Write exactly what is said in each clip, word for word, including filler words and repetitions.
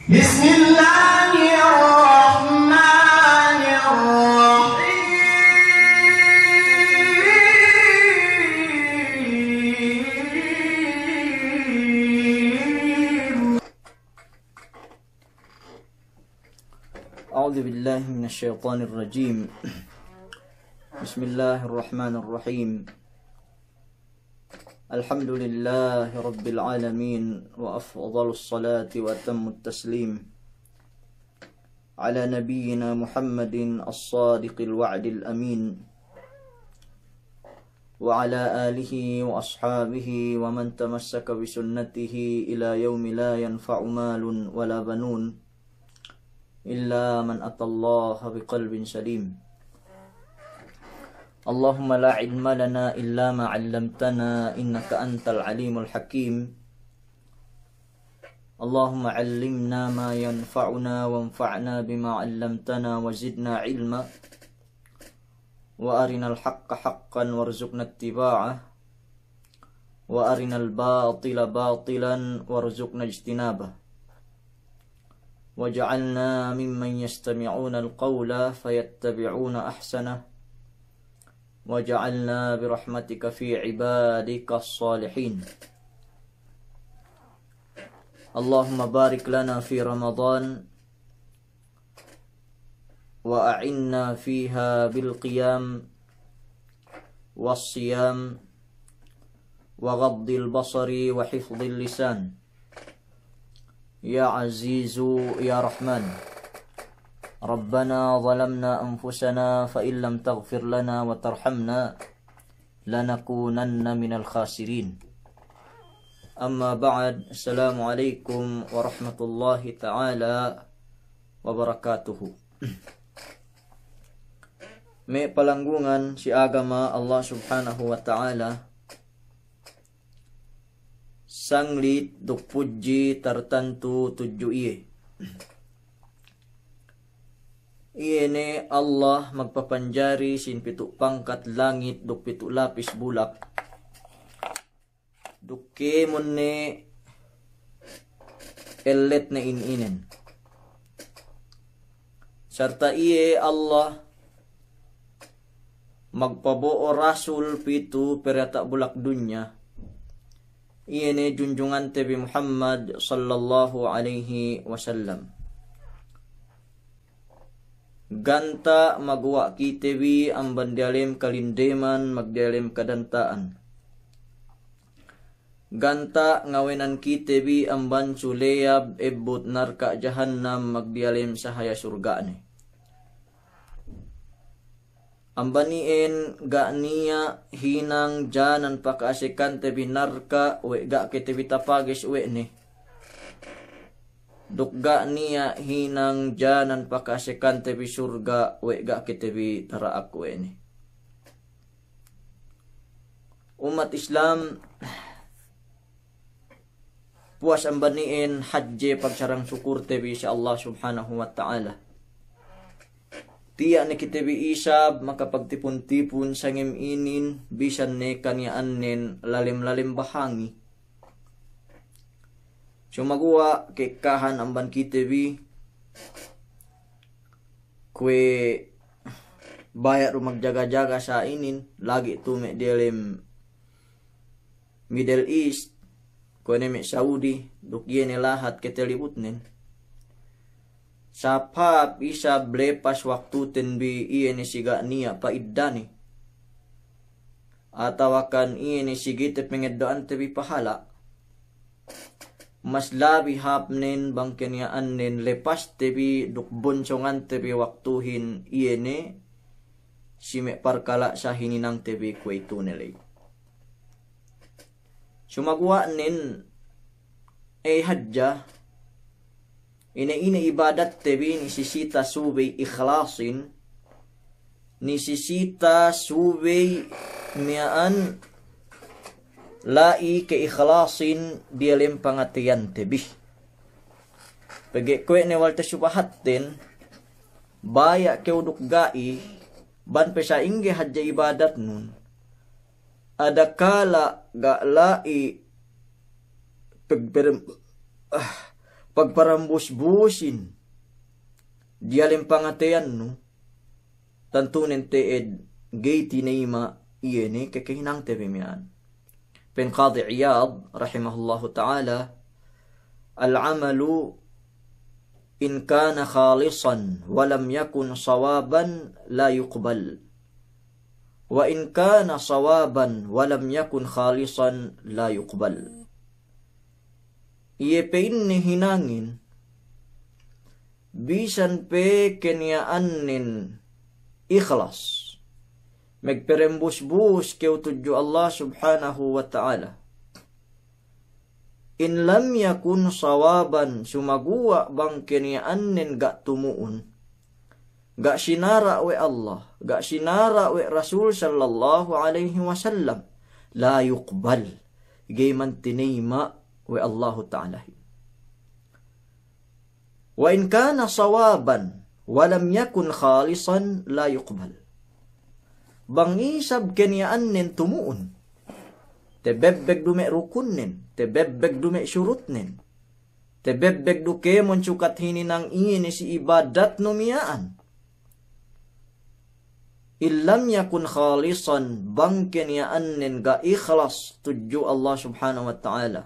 بسم الله الرحمن الرحيم. أعوذ بالله من الشيطان الرجيم. بسم الله الرحمن الرحيم. الحمد لله رب العالمين، وأفضل الصلاة وأتم التسليم على نبينا محمد الصادق الوعد الأمين، وعلى آله وأصحابه ومن تمسك بسنته إلى يوم لا ينفع مال ولا بنون إلا من أتى الله بقلب سليم. اللهم لا علم لنا إلا ما علمتنا إنك أنت العليم الحكيم. اللهم علمنا ما ينفعنا وانفعنا بما علمتنا وزدنا علما. وأرنا الحق حقا وارزقنا اتباعه، وأرنا الباطل باطلا وارزقنا اجتنابه، واجعلنا ممن يستمعون القول فيتبعون أحسنه، واجعلنا برحمتك في عبادك الصالحين. اللهم بارك لنا في رمضان وأعنا فيها بالقيام والصيام وغض البصر وحفظ اللسان. يا عزيز يا رحمن. ربنا ظلمنا أنفسنا فإن لم تغفر لنا وترحمنا لنكونن من الخاسرين. أما بعد، السلام عليكم ورحمة الله تعالى وبركاته. Me' palanggungan si agama Allah Subhanahu wa Ta'ala, sanglit duk pudji tartantu tudju iye. Iye ne Allah magpapanjari sin pitu' pangkat langit duk pitu' lapis bulak. Duk kēmon ne elletne in-inen. Sarta' iye Allah magpabo'o rasul pitu' pe diyata' bulak dunya. Iye ne junjungante bi Muhammad sallallahu alaihi wasallam. Ganta' maguwa' kite bi amban diyalem kalindeman magdiyalem kadanta'an. Ganta' ngawenan kite bi amban suleyab ebbut narka' jahannam magdiyalem sahaya surga'ne. Amban iyan ga' niya' hinang janan paka'asekante bi narka' we' ga' kite bi tapages we' ne. Duk ga' niya' hinang janan paka'asekante bi surga' we' ga' kite bi tara'ak we' ne. Ummat Islam, puwas amban iyan hadje pagsarang sukurte bi si Allah Subhanahu wa Ta'ala. Tiya' ne kite bi isab makapagtipun-tipun sangem inin bisan ne kaniya'annen lalem-lalem bahangi. Sumaguwa' ke'ekkahan amban kite bi kuwe' baya' du magjaga-jaga sa inin, lagi' tu me' diyalem Middle East, kuwe' ne me' Saudi, duk iye ne lahat ketelibutnen. Sahāp isab lepas waktuten bi iye ne si ga' niya' pa'iddane. Atawakan iye ne si ga'i te pangeddo'ante bi pahala'. Mas labi hāpnen bang keniya'annen lepaste bi duk bonsongante bi waktuhin iye ne si me' parkala' sa hininangte bi kuwe'itu ne ley. Sumaguwa'nen, ey hadja, ine-ine ibadatte bi nisisita subey ikhlasin, nisisita subey miya'an la'i keikhlasin diyalem pangateyante bi. Pegge' kuwe' ne walte subahatten, baya' kew duk ga'i, bang pe sa'ingge hadja ibadatnun. Adakala' ga' la'i pegperem-, ah, pagparambus-busin diyalem pangateyannu, tantunen te'ed ga'i tinayima' iye ne kekehinangte bi miya'an. Pa'in Qadi Iyad rahimahullahu ta'ala, "العمل إن كان خالصا ولم يكن صوابا لا يقبل، وإن كان صوابا ولم يكن خالصا لا يقبل." Iye pa'inne hinangin, bisan pe keniya'annen ikhlas, magparambus-bus kew tudju Allah Subhanahu wa Ta'ala, إن لم يكن صوابا, sumaguwa' bang keniya'annen ga' tumu'un, ga' sinara' we' Allah, ga' sinara' we' Rasul sallallahu alaihi wasallam, لا يقبل, ga'i man tinayima' we' Allahu Ta'alahin. وإن كان صوابا ولم يكن خالصا لا يقبل. Bang isab keniya'annen tumu'un, tabebbeg du me' rukunnen, tabebbeg du me' surutnen, tabebbeg du kēmon sukat hininang ine si ibadatnu miya'an, إن لم يكن خالصا, bang keniya'annen ga' ikhlas tudju Allah Subhanahu wa Ta'ala,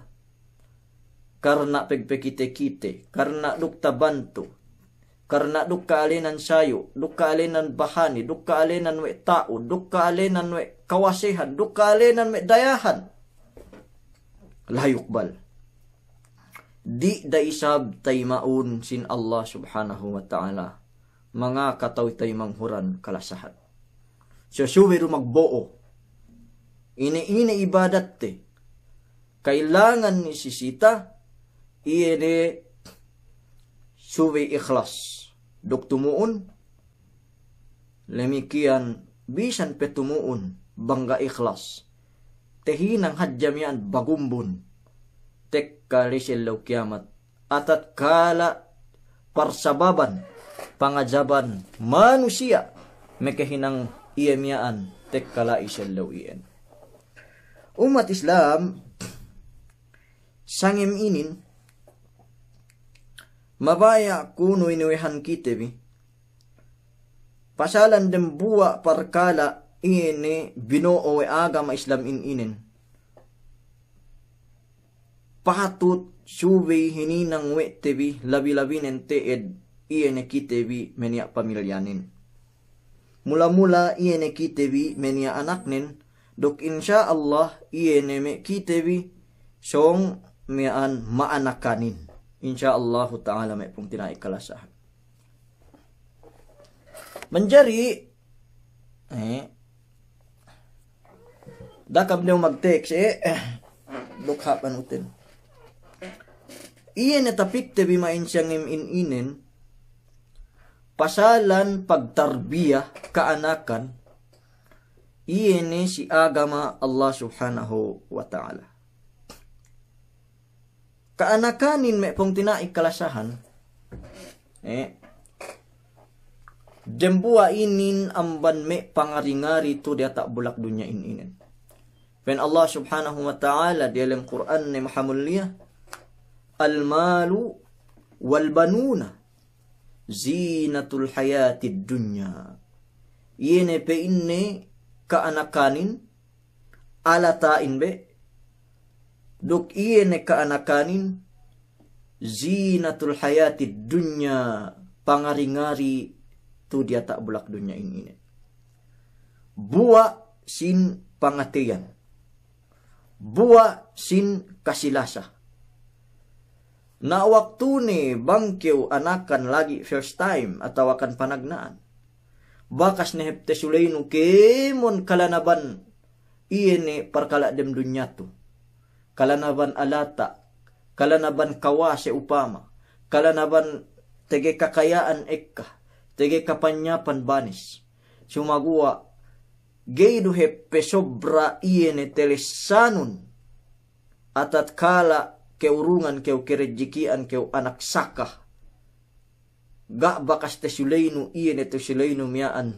karna' pagpakite-kite, karna' duk tabantu, karna' duk ka'alenan sayu', duk ka'alenan bahani, duk ka'alenan we' ta'u, duk ka'alenan we' kawasehan, duk ka'alenan we' dayahan, لا يقبل. Di' da isab tayima'un sin Allah Subhanahu wa Ta'ala, mangaka tawi tayimanghuran kalasahan. So subey du magbo'o. Ine-ine ibadatte kailangan ne si sita, iye ne subey ikhlas duk tumu'un. Damikkiyan bisan pe tumu'un bang ga' ikhlas, tahinang hadja miya'an bagumbun tekka la'i si ellew kiyamat, atatkala' parsababan pangajaban manusiya' makahinang iye miya'an tekka la'i si ellew iyan. Ummat Islam, sangem inin, mabaya' ku nu inuwehan kite bi pasalan dembuwa' parkala' ine bino'o we' agama Islam in inen. Patut subey hininang we' te bi labi-labinen te'ed iye ne kite bi maniya' pamilyanen. Mula-mula iye ne kite bi maniya' anaknen, duk insya Allah iye ne me' kite bi sōng miya'an ma'anakanin. Insya Allahu Ta'ala me' pungtina'i kalasahan. Manjari, eh, da'a kam dew magteks, eh, duk hāp anuten. Iye ne tapikte bi ma'in sangem in inen, pasalan pagtarbiya ka'anakan, iye ne si agama Allah Subhanahu wa Ta'ala. Ka'anakanin me' pungtina'i kalasahan, eh, dembuwa' inin amban me' pangari-ngari tu diyata' bulak dunya in inen. Pa'in Allah Subhanahu wa Ta'ala diyalem Kur'anne mahamulliya, المال والبنون زينة الحياة الدنيا. Iye ne pa'inne ka'anakanin, alata'in be, duk iye ne ka'anakanin, زينة الحياة الدنيا, pangari-ngari tu diyata' bulak dunya in inen. Buwa' sin pangateyan, buwa' sin kasilasa. Na waktune bang kew anakan lagi' first time atawakan panagna'an, bakas ne hep tasuleynu kēmon kalanaban iye ne parkala' dem dunya tu. Kalanaban alata', kalanaban kawase upama, kalanaban tege kakaya'an ekka, tege kapanyapan banes. Sumaguwa' ga'i du hep pesobra iye ne telessanun, atatkala' kew urungan, kew kerejiki'an, kew anak saka. Ga' bakas tasuleynu iye ne tasuleynu miya'an,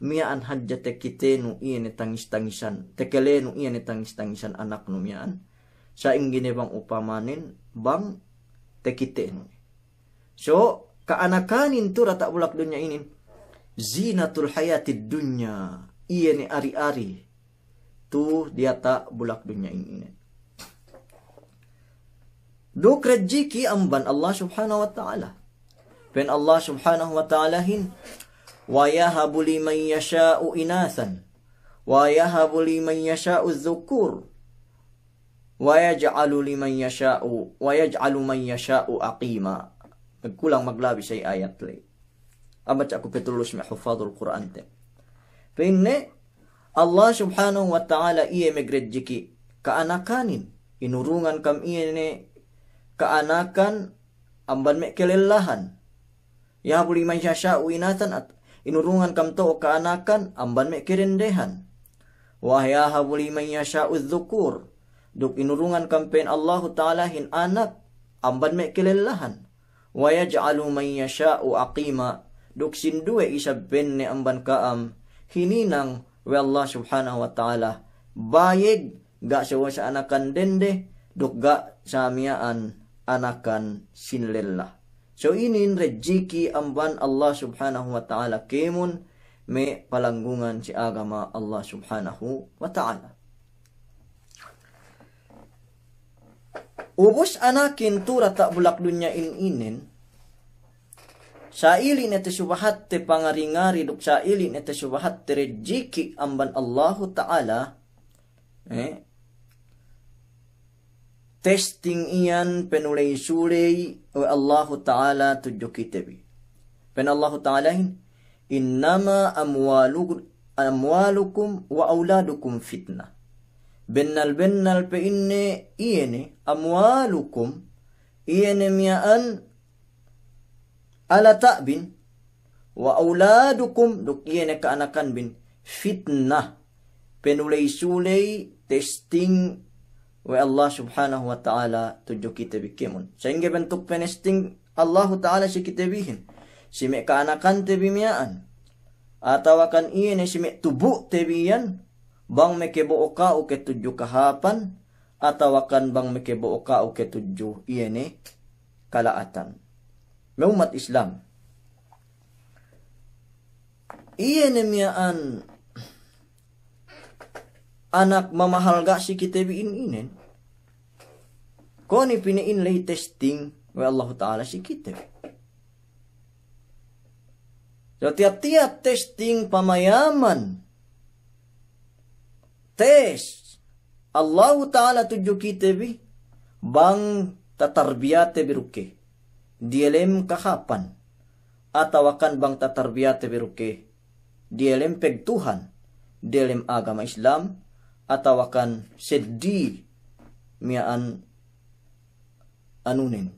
miya'an hadja takitenu iye ne tangis-tangisan, takalenu iye ne tangis-tangisan anaknu miya'an. Sa'ingge ne bang upamanen, bang takitenu. So, ka'anakanin tu diyata' bulak dunya inin, zinatul hayatid dunya, iye ne ari-ari tu diyata' bulak dunya inin. Duk rejiki amban Allah Subhanahu wa Ta'ala. Pa'in Allah Subhanahu wa Ta'alahin, "Wa yahabu liman yasha'u inathan, wa yahabu liman yasha'u dhukur, wa yaj'alu liman yasha'u, wa yaj'alu man yasha'u aqima." Magkulang maglabi sa' ayat ley. Abat sa' ku petulus me' huffadhul Qur'an te. Pa'inne, Allah Subhanahu wa Ta'ala iye magrejiki ka'anakanin, inurungan kam iye ne ka'anakan amban me' kalellahan. Yahabu liman yasha'u inathan, at-, inurungan kam to'o ka'anakan amban me' kadendehan. Wa yahabu liman yasha'u dhukur, duk inurungan kam pa'in Allahu Ta'alahin anak amban me' kalellahan. Wa yaj'alu man yasha'u aqima, duk sinduwe isab pa'inne amban ka'am hininang we' Allah Subhanahu wa Ta'ala bayeg, ga' sa' anakan dende, duk ga' sa' miya'an anakan sinlella. So inin rejiki amban Allah Subhanahu wa Ta'ala kēmon me' palanggungan si agama Allah Subhanahu wa Ta'ala. Ubus anakin tu diyata' bulak dunya in inin, sa'ili' ne te subahatte pangari-ngari duk sa'ili' ne te subahatte rejiki amban Allahu Ta'ala, eh, testing iyan penuley-suley we' Allahu Ta'ala tudju kite bi. Pa'in Allahu Ta'alahin, "Innama amwalu-, amwalukum wa awladukum fitnah." Bennal-bennal pa'inne iye ne amwalukum, iye ne miya'an alata'bin, wa awladukum, duk iye ne ka'anakanbin, fitnah, penuley-suley, testing we' Allah Subhanahu wa Ta'ala tudju kite bi kēmon. Sa'ingge bentuk penesting Allahu Ta'ala si kite bihin? Si me' ka'anakante bi miya'an, atawakan iye ne si me' tubu'te bi iyan, bang makabo'o ka'u ke tudju kahāpan, atawakan bang makabo'o ka'u ke tudju iye ne kala'atan. Me' ummat Islam, iye ne miya'an anak mamahalga' si kite bi in inen, kuwe' ne pa'inne in ley testing we' Allahu Ta'ala si kite bi. So tiyap-tiyap testing, pamayaman, tes Allahu Ta'ala tudju kite bi, bang tatarbiyate bi duk iye diyalem kahāpan, atawakan bang tatarbiyate bi duk iye diyalem pagtuhan, diyalem agama Islam, atawakan seddi miya'an anunen,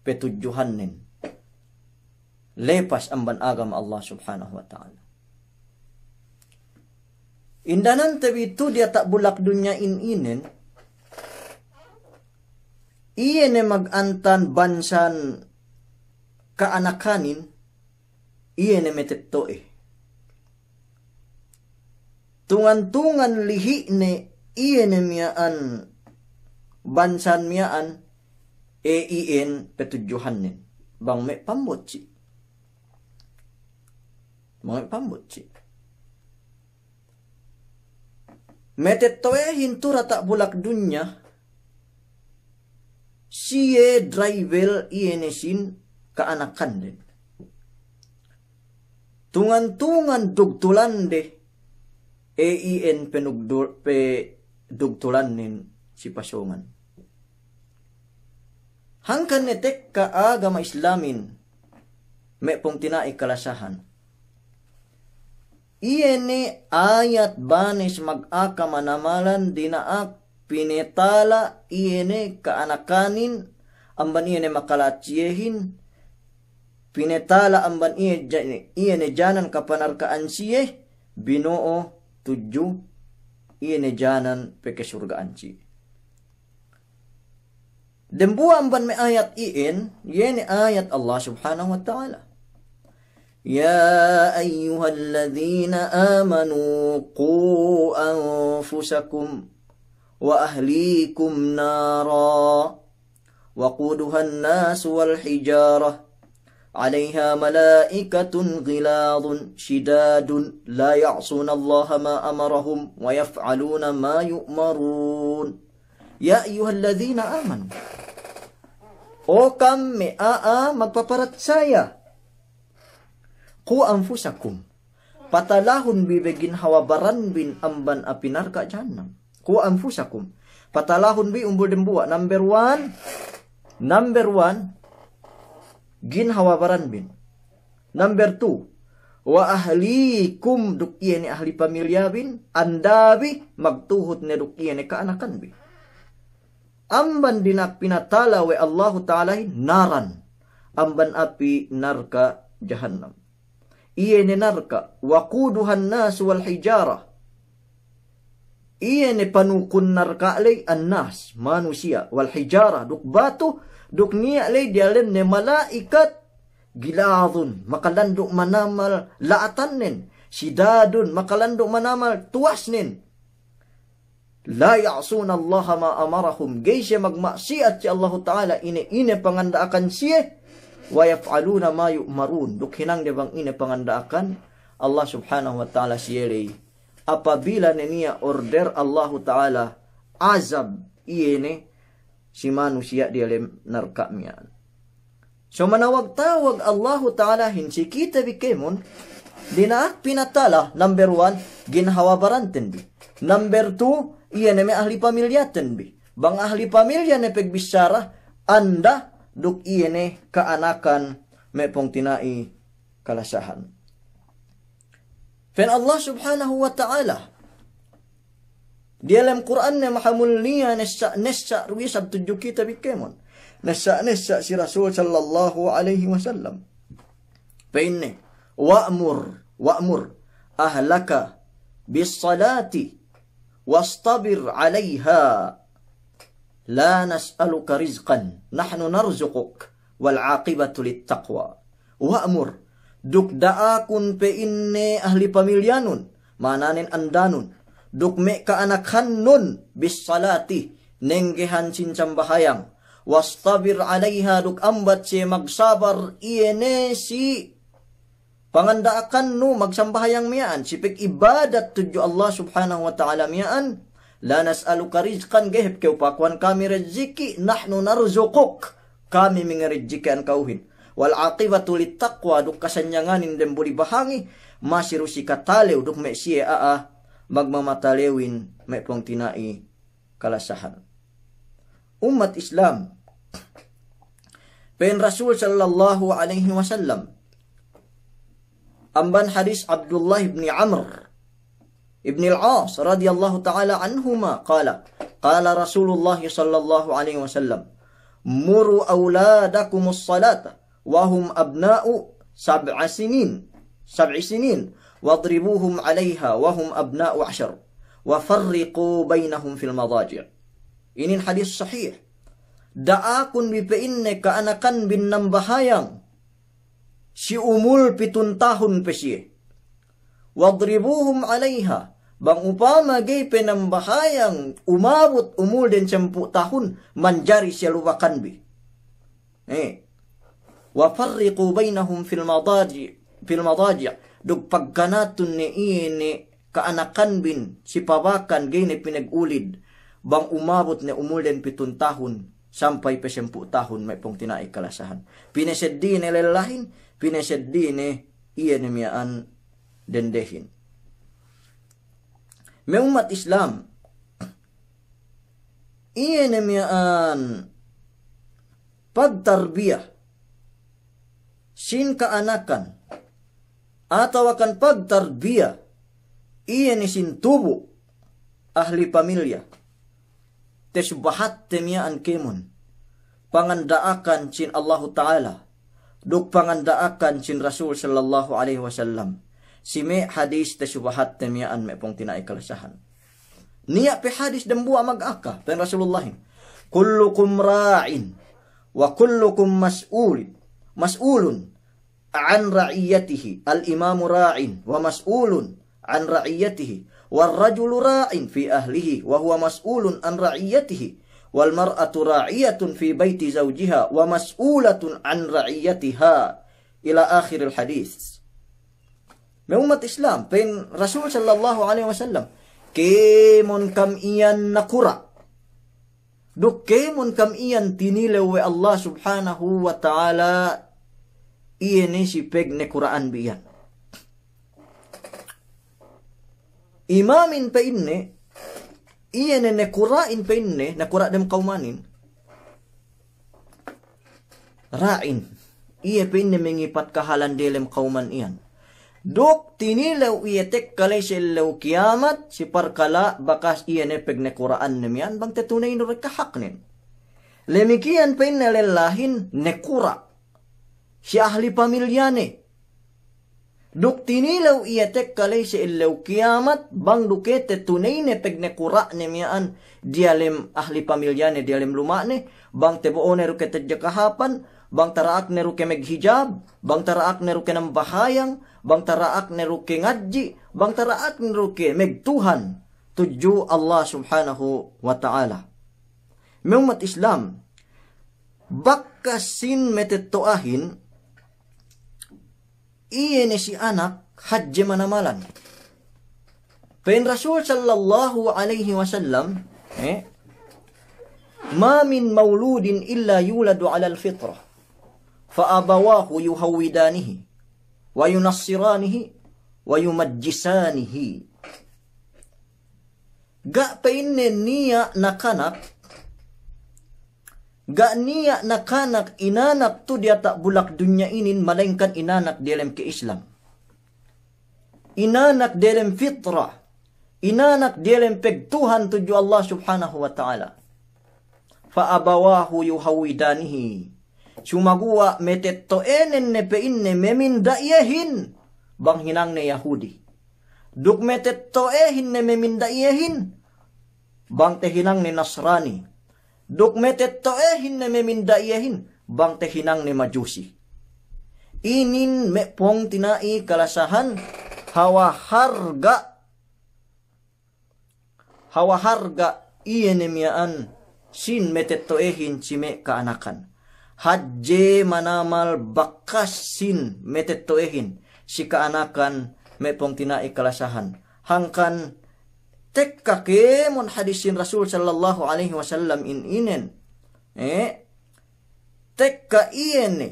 patudjuhannen lepas amban agama Allah Subhanahu wa Ta'ala. Indanante bi tu diyata' bulak dunya in inen, iye ne magantan bansan ka'anakanin, iye ne matetto'e. Tungan-tungan lihi'ne iye ne miya'an bansan miya'an, e iyan patudjuhannen. Bang me' pambotsi'. Bang me' pambotsi'. Matetto'ehin tu diyata' bulak dunya, siye driver iye ne sin ka'anakanden. Tungan-tungan dugtulande, e iyan panugdul-, padugtulannen si pasōngan. Hangkan ne tekka agama Islamin, me' pungtina'i kalasahan. Iye ne ayat banes magaka manamalan dina'ak pinetala' iye ne ka'anakanin amban iye ne makala'at siyehin, pinetala' amban iye ja-, iye ne janan kapanarka'an siye, bino'o tudju iye ne janan pakasurga'an siye. Dembuwa' amban me' ayat iyan, iye ne ayat Allah Subhanahu wa Ta'ala. يا أيها الذين آمنوا قوا أنفسكم وأهليكم نارا وقودها الناس والحجارة عليها ملائكة غلاظ شداد لا يعصون الله ما أمرهم ويفعلون ما يؤمرون. يا أيها الذين آمنوا. O kam me' a'a magpaparatsaya. قوا أنفسكم. Patalahun bi be ginhawa baranbin amban api narka' jahannam. قوا أنفسكم. Patalahun bi umbul dembuwa'. Number one. Number one. Ginhawa baranbin. Number two. وأهليكم, duk iye ne ahli pamilyabin, anda bi, magtuhut ne duk iye ne ka'anakan bi. Amban dina'ak pinatala we' Allahu Ta'alahin نارا. Amban api narka' jahannam. Iye ne narka', وقودها الناس والحجارة. Iye ne panukun narka' ley الناس, manusiya', والحجارة, duk batu, duk niya' ley diyalemne mala'ikat, غلاظ, makalandu' manamal la'atannen, شداد, makalandu' manamal tuwasnen. لا يعصون الله ما أمرهم, ga'i siye magma'siyat si Allahu Ta'ala ine-ine panganda'akan siye, ويفعلون ما يؤمرون, duk hinangde bang ine panganda'akan Allah Subhanahu wa Ta'ala siye ley. Apabila ne niya' order Allahu Ta'ala, azab iye ne si manusiya' diyalem narka' miya'an. So manawag-tawag Allahu Ta'alahin si kite bi kēmon, dina'ak pinatala, number one, ginhawa baranten bi. Number two, iye ne me' ahli pamilyaten bi. Bang ahli pamilya ne pegbissara, anda, duk iye ne ka'anakan, me' pungtina'i kalasahan. Pa'in Allah Subhanahu wa Ta'ala, diyalem Kur'anne mahamulliya nessa'-nessa' du isab tudju kite bi kēmon. Nessa'-nessa' si Rasul sallallahu alaihi wasallam. Pa'inne, وأمر، وأمر أهلك بالصلاة واصطبر عليها لا نسألك رزقا نحن نرزقك والعاقبة للتقوى. وأمر, duk da'akun pa'inne ahli pamilyanun, ma'ananen andanun, duk me' ka'anakannun, بالصلاة, nenggehan sin sambahayang, واصطبر عليها, duk ambat siye magsabar iye ne si panganda'akannu magsambahayang miya'an, si pag'ibadat tudju Allah Subhanahu wa Ta'ala miya'an, لا نسألك رزقا, ga'i hep kew pakuhan kami rejiki', نحن نرزقك, kami mangarejiki'an ka'uhin. والعاقبة للتقوى, duk kasanyanganin dem buli bahangi, masi du si katalew duk me' siye a'a magmamatalewin, me' pungtina'i kalasahan. Ummat Islam, pa'in Rasul sallallahu alaihi wasallam, amban hadis Abdullah ibn Amr ibn al-As radiyallahu ta'ala anhuma, qala, qala Rasulullah sallallahu alaihi wasallam, مروا أولادكم الصلاة وهم أبناء سبع سنين، سبع سنين، واضربوهم عليها وهم أبناء عشر، وفرقوا بينهم في المضاجع. Inin hadis sahih. Da'akun bi pa'inne ka'anakanbin nambahayang si umul pitun tahun pe siye. واضربوهم عليها. Bang upama ga'i pe nambahayang umabut umulden sampū' tahun, manjari siye lubakan bi. Eh. وفرقوا بينهم في المضاجع، في المضاجع. Duk pagkanatun ne iye ne ka'anakanbin si pabakan ga'i ne pinagulid, bang umabut ne umulden pitun tahun sampay pe sampū' tahun, me' pungtina'i kalasahan. Pineseddi ne lellahin, pineseddi ne iye ne miya'an dendehin. Me' ummat Islam, iye ne miya'an pagtarbiya sin ka'anakan, atawakan pagtarbiya iye ne sin tubu' ahli pamilya. Tesubahatte miya'an kēmon panganda'akan sin Allahu Ta'ala duk panganda'akan sin Rasul sallallahu alaihi wasallam. Si me' hadis tesubahatte miya'an, me' pungtina'i kalasahan. Niya' pe hadis dembuwa' magaka, pa'in Rasulullahin, كلكم راع وكلكم مسؤول، مسؤول عن رعيته، الإمام راع ومسؤول عن رعيته، والرجل راع في أهله وهو مسؤول عن رعيته، والمرأة راعية في بيت زوجها ومسؤولة عن رعيتها، إلى آخر الحديث. Me' ummat Islam, pa'in Rasul sallallahu alaihi wasallam, kēmon kam iyan nakura'. Duk kēmon kam iyan tinilew we' Allah subhanahu wa ta'ala, iye ne si pegnekura'anbi iyan. Imamin pa'inne, iye ne nekura'in pa'inne, nakura' dem kawmanin. Ra'in. Iye pa'inne mengipat kahalan delem kawman iyan. Duk tinilew iye tekka ley si ellew kiyamat, si parkala' bakas iye ne pegnekura'anne miya'an bang tetuneynu du kahaknen. Lemikiyan pa'inne lellahin nekura' si ahli pamilyane. Duk tinilew iye tekka ley si ellew kiyamat, bang du ke tetuneyne pegnekura'ne miya'an diyalem ahli pamilyane, diyalem luma'ne, bang tebo'one du ke tedje kahapan, bang tara'akne du ke meghijab, bang tara'akne du ke nambahayang, bang tara'akne du ke ngadji', bang tara'akne du ke megtuhan tudju Allah subhanahu wa ta'ala. Me' ummat Islam, bakas sin metetto'ahin, iye ne si anak hadje manamalan. Pa'in Rasul sallallahu alaihi wasallam, eh, ما من مولود إلا يولد على الفطرة، فأبواه يهودانه وينصرانه ويمجسانه. Ga' pa'inne niya' nakanak, ga' niya' nakanak inanak tu diyata' bulak dunya inin, malayingkan inanak diyalem ke-Islam. Inanak diyalem fitra, inanak diyalem pegtuhan tudju Allah subhanahu wa ta'ala. فأبواه يهودانه. Sumaguwa' metetto'enen ne pa'inne meminda' iyehin, bang hinangne Yahudi. Duk metetto'ehin ne meminda' iyehin, bang tehinangne Nasrani. Duk metetto'ehin ne meminda' iyehin, bang tehinangne Majusi. Inin me' pungtina'i kalasahan, hawal harga', hawal harga' iye ne miya'an sin metetto'ehin si me' ka'anakan. Hadje manamal bakas sin metetto'ehin si ka'anakan, me' pungtina'i kalasahan. Hangkan tekka kēmon hadis sin Rasul sallallahu alaihi wasallam in inen. Eh, tekka iye ne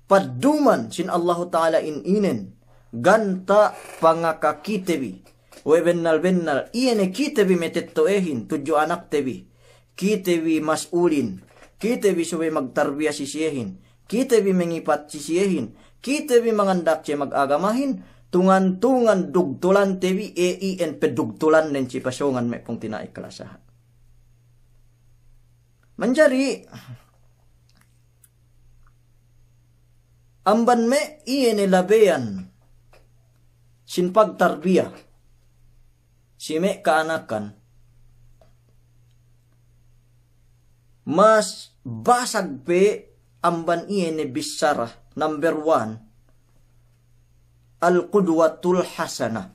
padduman sin Allahu Ta'ala in inen, ganta' pangaka kite bi. We' bennal-bennal, iye ne kite bi metetto'ehin tudju anakte bi. Kite bi mas'ulin, kite bi subey magtarbiya si siyehin, kite bi mengipat si siyehin, kite bi mangandak siye magagamahin, tungan-tungan dugtulante bi, e, iyan pedugtulannen si pasōngan, me' pungtina'i kalasahan. Manjari, amban me' iye ne labeyan sin pagtarbiya si me' ka'anakan, mas basag pe amban iye ne bissara number one, al-qudwatul hasanah.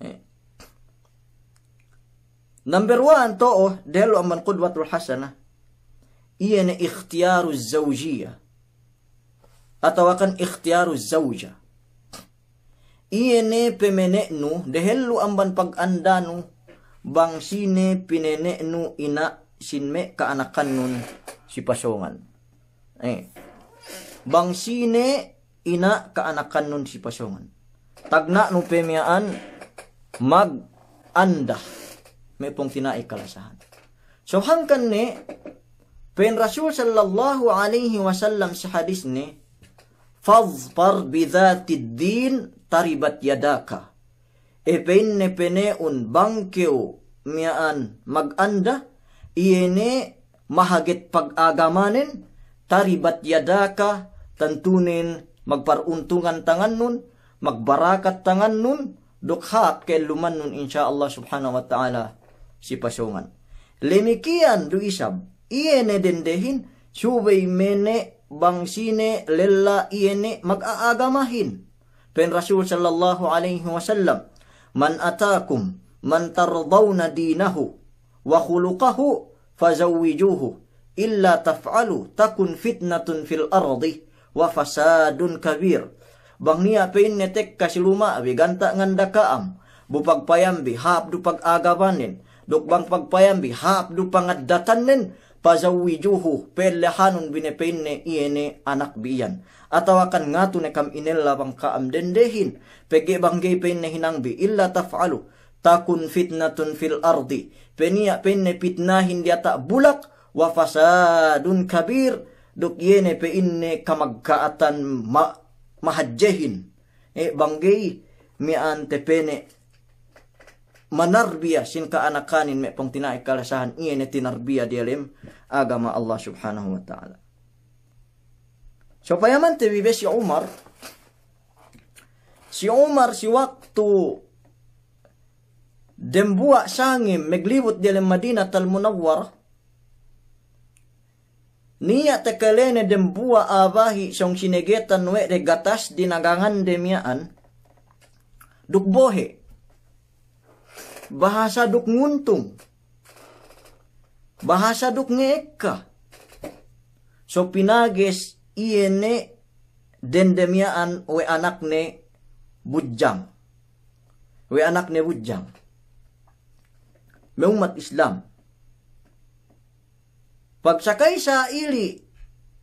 Eh. Number one to'o, dehellu amban qudwatul hasanah, iye ne ikhtiyaruz zawjiyah. Atawakan ikhtiyaruz zawjah. Iye ne pemene'nu, dehellu amban pagandanu, bang sine pinene'nu ina' sin me' ka'anakannun si pasōngan. Eh. Bang sine ina' ka'anakannun si pasōngan. Tagna'nu pe miya'an maganda, me' pungtina'i kalasahan. So hangkan ne, pa'in Rasul sallallahu alaihi wasallam si hadisne, فاظفر بذات الدين تربت يداك. E pa'inne pene'un bang kew miya'an maganda, iye ne mahaget pagagamanen, taribat yadaka, tantunen magparuntungan tangannun, magbarakat tangannun, duk hāp ke'ellumannun, insya Allah subhanahu wa ta'ala, si pasōngan. Lemikiyan du isab, iye ne dendehin, subey mene' bang sine lella iye ne maga'agamahin. Pa'in Rasul sallallahu alaihi wasallam, من أتاكم من ترضون دينه وخلقه فزوجوه، إلا تفعلوا تكن فتنة في الأرض وفساد كبير. Bang niya' pa'inne tekka si luma'bi ganta' ngandaka' am, bu pagpayambi hāp du pag'agamanen, duk bang pagpayambi hāp du pangaddatanen, فزوجوه, pellehanun bi ne pa'inne iye ne anakbi iyan. Atawakan ngatu ne kam inella bang ka'am dendehin, pegge' bang ga'i pa'inne hinangbi, إلا تفعلوا تكن فتنة في الأرض. Pe niya' pa'inne pitnahin diyata' bulak, وفساد كبير, duk iye ne pa'inne kamagka'atan ma-, mahadjehin. E, bang ga'i miya'an tapene' manarbiya sin ka'anakanin me' pungtina'i kalasahan, iye ne tinarbiya diyalem agama Allah Subhanahu wa Ta'ala. So payamante bi be si Umar, si Umar si waktu dembuwa' sangem maglibut diyalem Madinatal Munawwarah, niya' takalene dembuwa' a'a bahi' sōng sinegetan we' de gatas dinagangande miya'an, duk bohe'. Bahasa duk nguntung. Bahasa duk nge'ekka. So pinages iye ne dende miya'an we' anakne budjang. We' anakne budjang. Me' ummat Islam. Pagsakay sa'ili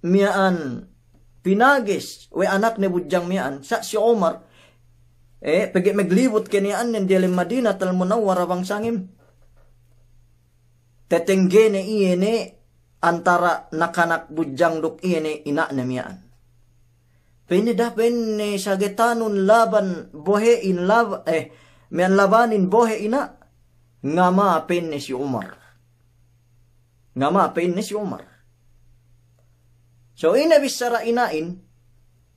miya'an pinages we' anakne budjang miya'an, sa' si Umar, e, pegge' maglibut keniya'annen diyalem Madinatal Munawwarah bang sangem. Tetenggene iye ne antara nakanak budjang duk iye ne ina'ne miya'an. Pa'inne da'a pa'inne sagetanun laban bohe'in lab-, e, miya'an labanin bohe' ina', ngama pa'inne si Umar. Ngama pa'inne si Umar. So ine bissara ina'in,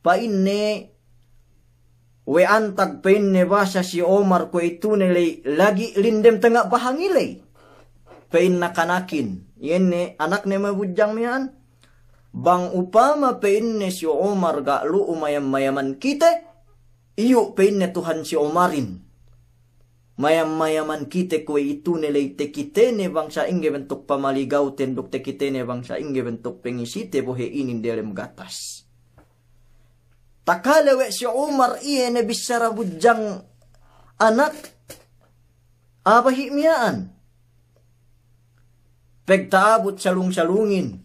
pa'inne we' antag pa'inne basa si Umar kuwe'itune ley lagi' lindem tenga' bahangi ley. Pa'in nakanakin, iye ne anakne me' budjang miya'an. Bang upama pa'inne si Umar ga' lu'u mayam-mayaman kite, iyu' pa'inne Tuhan si Umarin. Mayam-mayaman kite kuwe'itune ley tekitene bang sa'ingge bentuk pamaligawten duk tekitene bang sa'ingge bentuk pengisite bohe' inin diyalem gatas. Takale we' si Umar iye ne bissara budjang anak a'a bahi' miya'an. Pegta'abut salung-salungin.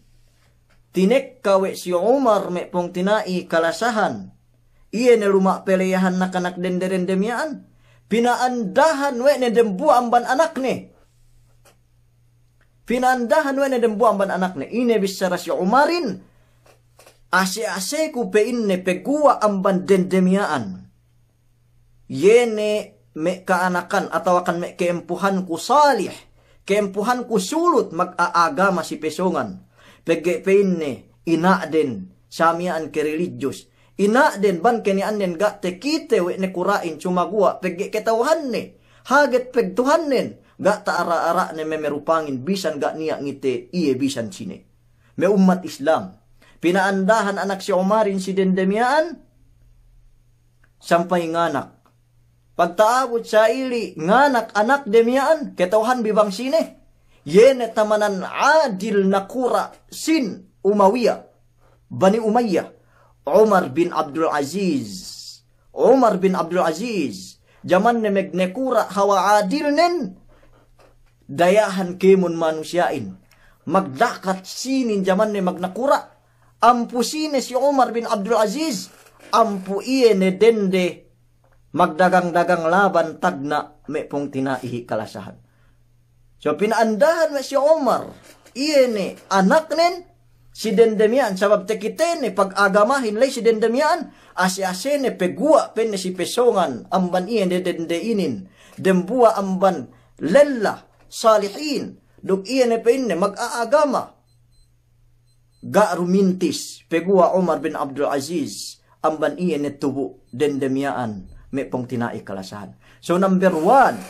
Tinekka we' si Umar me' pungtina'i kalasahan. Iye ne luma' peleyahan nakanak dende-dende miya'an. Pina'andahan we' ne dembuwa' amban anakne. Pina'andahan we' ne dembuwa' amban anakne. Ine bissara si Umarin. Ase-aseku pa'inne peguwa' amban dende miya'an. Iye ne me' ka'anakan atawakan me' ke'empuhanku salih, ke'empuhanku sulut mag'a'agama si pesōngan. Pegge' pa'inne ina'den sa miya'an kerelijus. Ina'den bang keniya'annen ga' tekite we' nakura'in sumaguwa' pegge' keta'uhanne. Haget pegtuhannen ga' ta'ara'-ara'ne memerupangin bisan ga' niya' ngite iye bisan sine. Me' ummat Islam. Pina'andahan anak si Umarin si dende miya'an. Sampay nganak. Pagta'abut sa'ili nganak anakde miya'an, keta'uhanbi bang sine. Iye ne tamanan adil nakura' sin Umawiya, Bani Umayya, Umar bin Abdul Aziz. Umar bin Abdul Aziz. Jamanne magnakura' hawal adilnen, dayahan kēmon manusiya'in. Magdakat sinin jamanne magnakura', ampu sine si Umar bin Abdul Aziz, ampu iye ne dende magdagang-dagang laban tagna' me' pungtina'ihi kalasahan. So pina'andahan we' si Umar, iye ne anaknen, si dende miya'an, sabab tekitene pag'agamahin ley si dende miya'an, ase-asene peguwa' pa'inne si pesōngan amban iye ne dende inin, dembuwa' amban lella salihin, duk iye ne pa'inne mag'a'agama. Ga' rumintis, peguwa' Umar bin Abdul Aziz, amban iye ne tubu' dende miya'an me' pungtina'i kalasahan. So number one,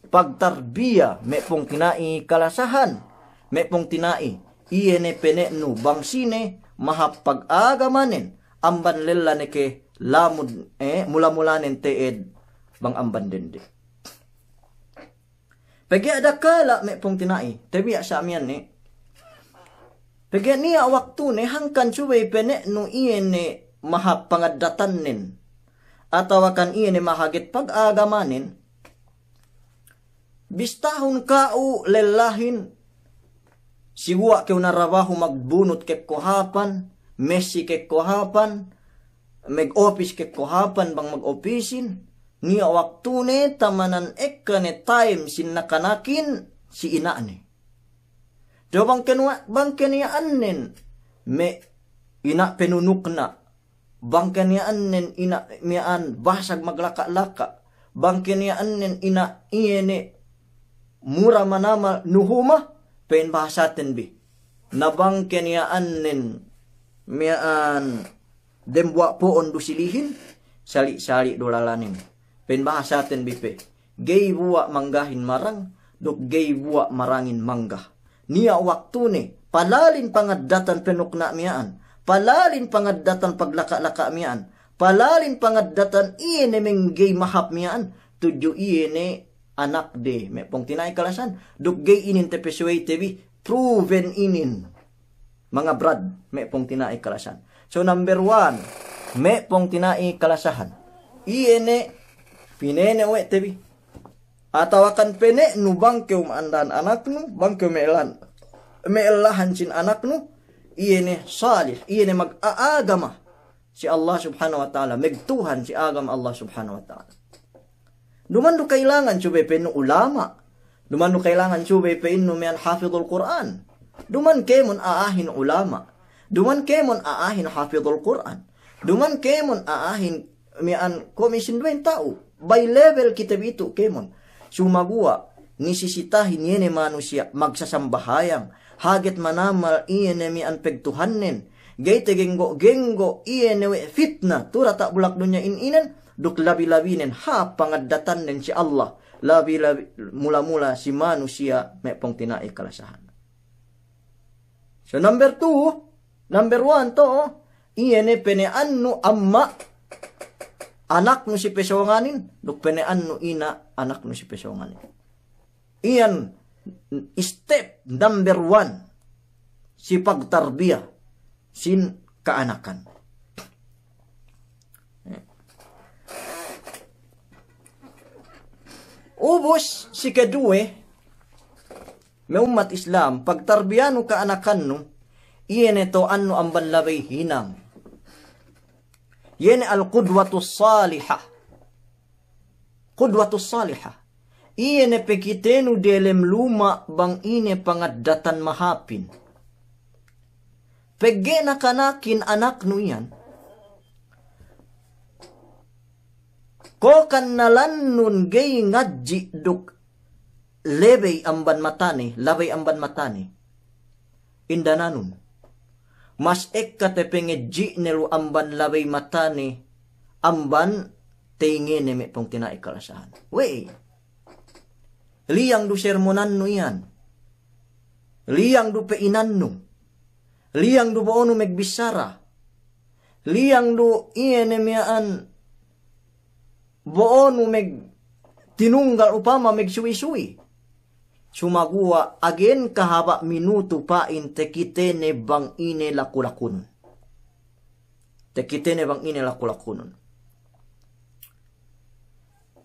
pagtarbiya me' pungtina'i kalasahan, me' pungtina'i, iye ne pene'nu bang sine mahāp pag'agamanen, amban lella ne ke lamud, eh, mula-mulanen te'ed bang amban dende. Pegge' dakala' me' pungtina'i, tabiya' sa' miya'an ne. Pegge' niya' waktune hangkan subey pene'nu iye ne mahāp pangaddatannen, atawakan iye ne mahaget pagagamanen. Bistahun ka'u lellahin, si guwa' kew narabahu magbunut kekkohapan, mesi kekkohapan, magopis kekkohapan bang magopisin, niya' waktune tamanan ekka ne time sin nakanakin si ina'ne. Daw bang kenu-, bang keniya'annen me' ina' penunukna', bang keniya'annen ina' miya'an bahasag maglaka'-laka', bang keniya'annen ina' iye ne mura manamal nuhuma, pa'in bahasaten bi. Na bang keniya'annen miya'an dembuwa' po'on du silihin, sali'-sali' du lalanin. Pa'in bahasaten bi pe, ga'i buwa' manggahin marang, duk ga'i buwa' marangin mangga. Niya' waktune, palalin pangaddatan penukna' miya'an, palalin pangaddatan paglaka'-laka' miya'an, palalin pangaddatan iye ne mengga'i mahāp miya'an, tudju iye ne anakde, me' pungtina'i kalasahan, duk ga'i inin tapasuweyte bi, proven inin. Manga brad, me' pungtina'i kalasahan. So number one, me' pungtina'i kalasahan. Iye ne pinene' we' te bi. Atawakan pene'nu bang kew ma'andahan anaknu, bang kew me'ellahan, me'ellahan sin anaknu, iye ne salih, iye ne mag-, a-, agama si Allah Subhanahu wa Ta'ala, megtuhan si agama Allah Subhanahu wa Ta'ala. Duma'in du kailangan subey pa'innu ulama'. Duma'in du kailangan subey pa'innu miya'an hafidhul Qur'an. Duma'in kēmon a'ahin ulama'. Duma'in kēmon a'ahin hafidhul Qur'an. Duma'in kēmon a'ahin miya'an kuwe' misin duwen ta'u. By level kite bi itu kēmon. Sumaguwa' nisisitahin iye ne manusiya' magsasambahayang, haget manamal iye ne miya'an pegtuhannen, ga'i tegenggo'-genggo' iye ne we' fitna tu' diyata' bulak dunya in inen, duk labi-labinen hāp pangaddatannen si Allah, labi-labi mula-mula si manusiya' me' pungtina'i kalasahan. So number two, number one to, iye ne pene'annu amma' anaknu si pesōnganin, duk pene'annu ina' anaknu si pesōnganin. Iyan step number one si pagtarbiya sin ka'anakan. Ubus si keduwe, me' ummat Islam, pagtarbiyanu ka'anakannu, iye ne to'annu amban labey hinang. Iye ne al-qudwatus salihah. Qudwatus salihah. Iye ne pekitenu delem luma' bang ine pangaddatan mahāpin. Pegge' nakanakin anaknu iyan, ko' kannalannun ga'i ngadji' duk lebey amban matane, labey amban matane. Indananun. Mas ekka te pangadji'ne lu amban labey matane, amban teyingene me' pungtina'i kalasahan. We'ey. Liyang du sermonannu iyan. Liyang du pe'inannu. Liyang du bo'onu megbissara. Liyang du iye ne miya'an bo'onu megtinunggal upama megsuwi-suwi. Sumaguwa' agen kahaba' minutu pa'in tekitene bang ine laku-lakunun. Tekitene bang ine laku-lakunun.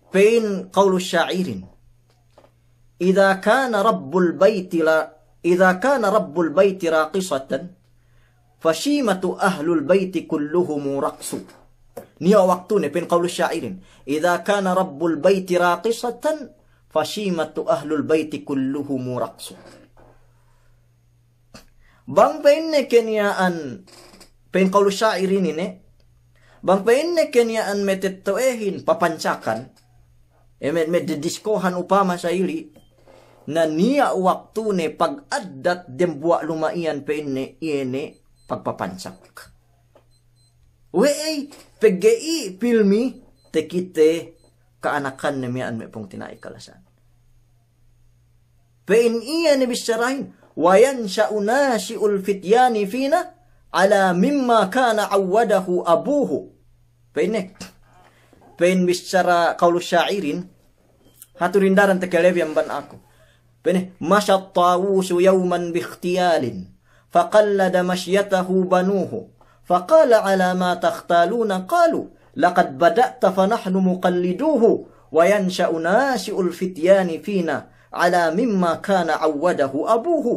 Pa'in qawlu sya'irin. إذا كان رب البيت لا، إذا كان رب البيت راقصا، فشيمة أهل البيت كلهم رقص. Niya' waktune, pa'in qawlu sya'irin. إذا كان رب البيت راقصا، فشيمة أهل البيت كلهم رقص. Bang pa'inne keniya'an, pa'in qawlu sya'irin inin, bang pa'inne keniya'an metetto'ehin papansakan, e me', me' didiskohan upama sa'ili', na niya' waktune pagaddat dembuwa' luma' iyan pa'inne iye ne pagpapansak. We'ey, pegge' i pilmi tekite ka'anakanne miya'an me' pungtina'i kalasahan. Pa'in iye ne bissarahin, وينشأ ناشئ الفتيان فينا على مما كان عوده أبوه. Pa'inne, pa'in bissara qawlu sya'irin, hatu rindaran takalebi amban aku. Pa'inne, مشى الطاووس يوما باختيال فقلد مشيته بنوه فقال على ما تختالون قالوا لقد بدأت فنحن مقلدوه وينشأ ناشئ الفتيان فينا على مما كان عوده أبوه.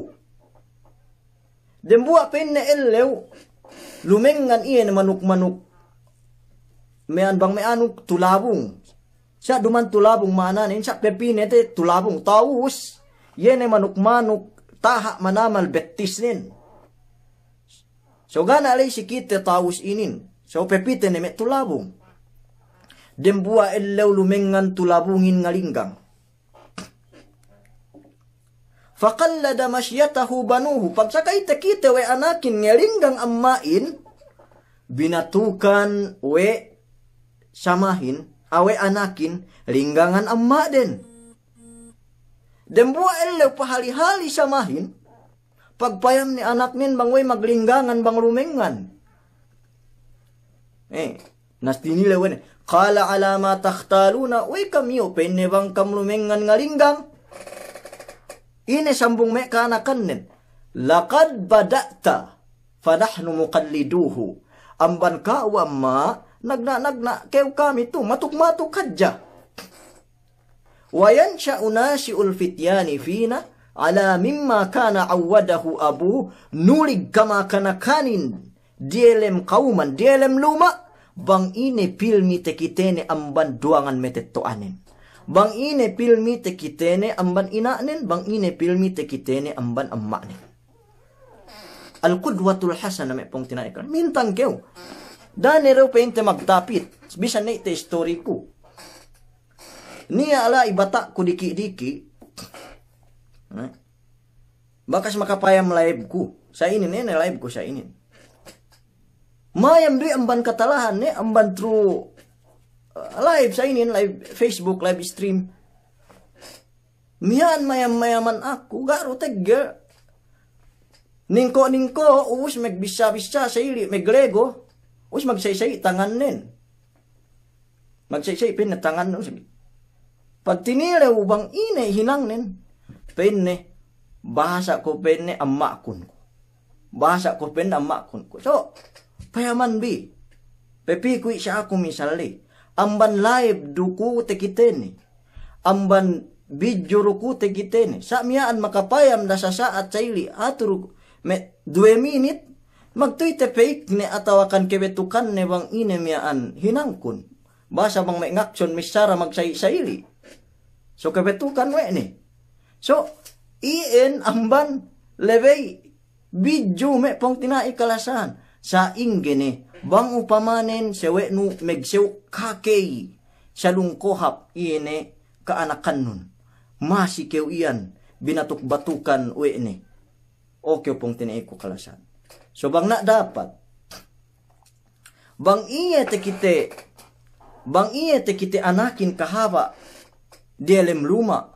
Dembuwa' pa'inne ellew lumengngan iye ne manuk-manuk, miya'an bang me' anu, tulabung. Sa' duma'in tulabung ma'ananen, sa' pepine te tulabung, tawus. Iye ne manuk-manuk taha' manamal bettisnen. So ga' ne la'i si kite tawus inin. So pepite ne me' tulabung. Dembuwa' ellew lumengngan tulabungin ngalinggang. فقلد مشيته بنوه. Pagsakay takite we' anakin ngalinggang amma'in, binatukan we' samahin, a we' anakin, linggangan amma'den. Dembuwa' ellew pahali-hali samahin, pagpayamne anaknen bang we' maglinggangan bang lumengngan. Eh, nas tinilew we' ne. قال على ما تختالون, we' kam iyu' pa'inne bang kam lumengngan ngalinggang. Ine sambung me' ka'anakannen. لقد بدأت فنحن مقلدوه. Amban ka'u amma', nagna'-nagna' kew kami tu, matuk-matuk hadja. وينشأ ناشئ الفتيان فينا على مما كان عوده أبوه, nulig kamakanakanin diyalem kawman, diyalem luma', bang ine pilmi takitene amban duwangan matetto'anen. Bang ine pilmi takitene amban ina'nen, bang ine pilmi takitene amban amma'nen. Al-qudwatul hasana me' pungtina'i kal-. Mintang kew. Da'a ne du pa'inte magtapit. Bisan ne te istoriku. Niya' la'i bata'ku diki'-diki'. Eh? Bakas makapayam live ku. Sa' inin, ine live ku sa' inin. Mayam du amban katalahan ne, amban through, uh, live sa' inin, live Facebook, live stream. Miya'an mayam-mayaman aku, ga' du teggel. Ningko'-ningko', ubus magbissa-bissa sa' ili', maglego. Ubus magsa'i-sa'i tangannen. Magsa'i-sa'i pa'inne tangannen, ubus. Pagtinilew bang ine hinangnen, pa'inne, bahasa ku pa'inne amma'kun ku. Bahasa ku pa'inne amma'kun ku. So, payaman bi. Pepi ku i' sa' aku misalli. Amban live du ku takitene. Amban video du ku takitene. Sa' miya'an makapayam da sasa'at sa' ili'. Atu du me' duwe minit. Magtuy te pa'ikne atawakan kebetukanne bang ine miya'an hinangkun. Bahasa bang me' ngakson missara magsa'i-sa'i ili'. So kebetukan we' ne. So, iyan amban lebey bidju me' pungtina'i kalasahan. Sa'ingge ne, bang upamanen sawe'nu magsew kakey salung kohap iye ne ka'anakannun. Masi kew iyan binatuk-batukan we' ne. Oke, pungtina'iku kalasahan. So bang na' dapat. Bang iye takite, bang iye takite anakin kahaba' diyalem luma',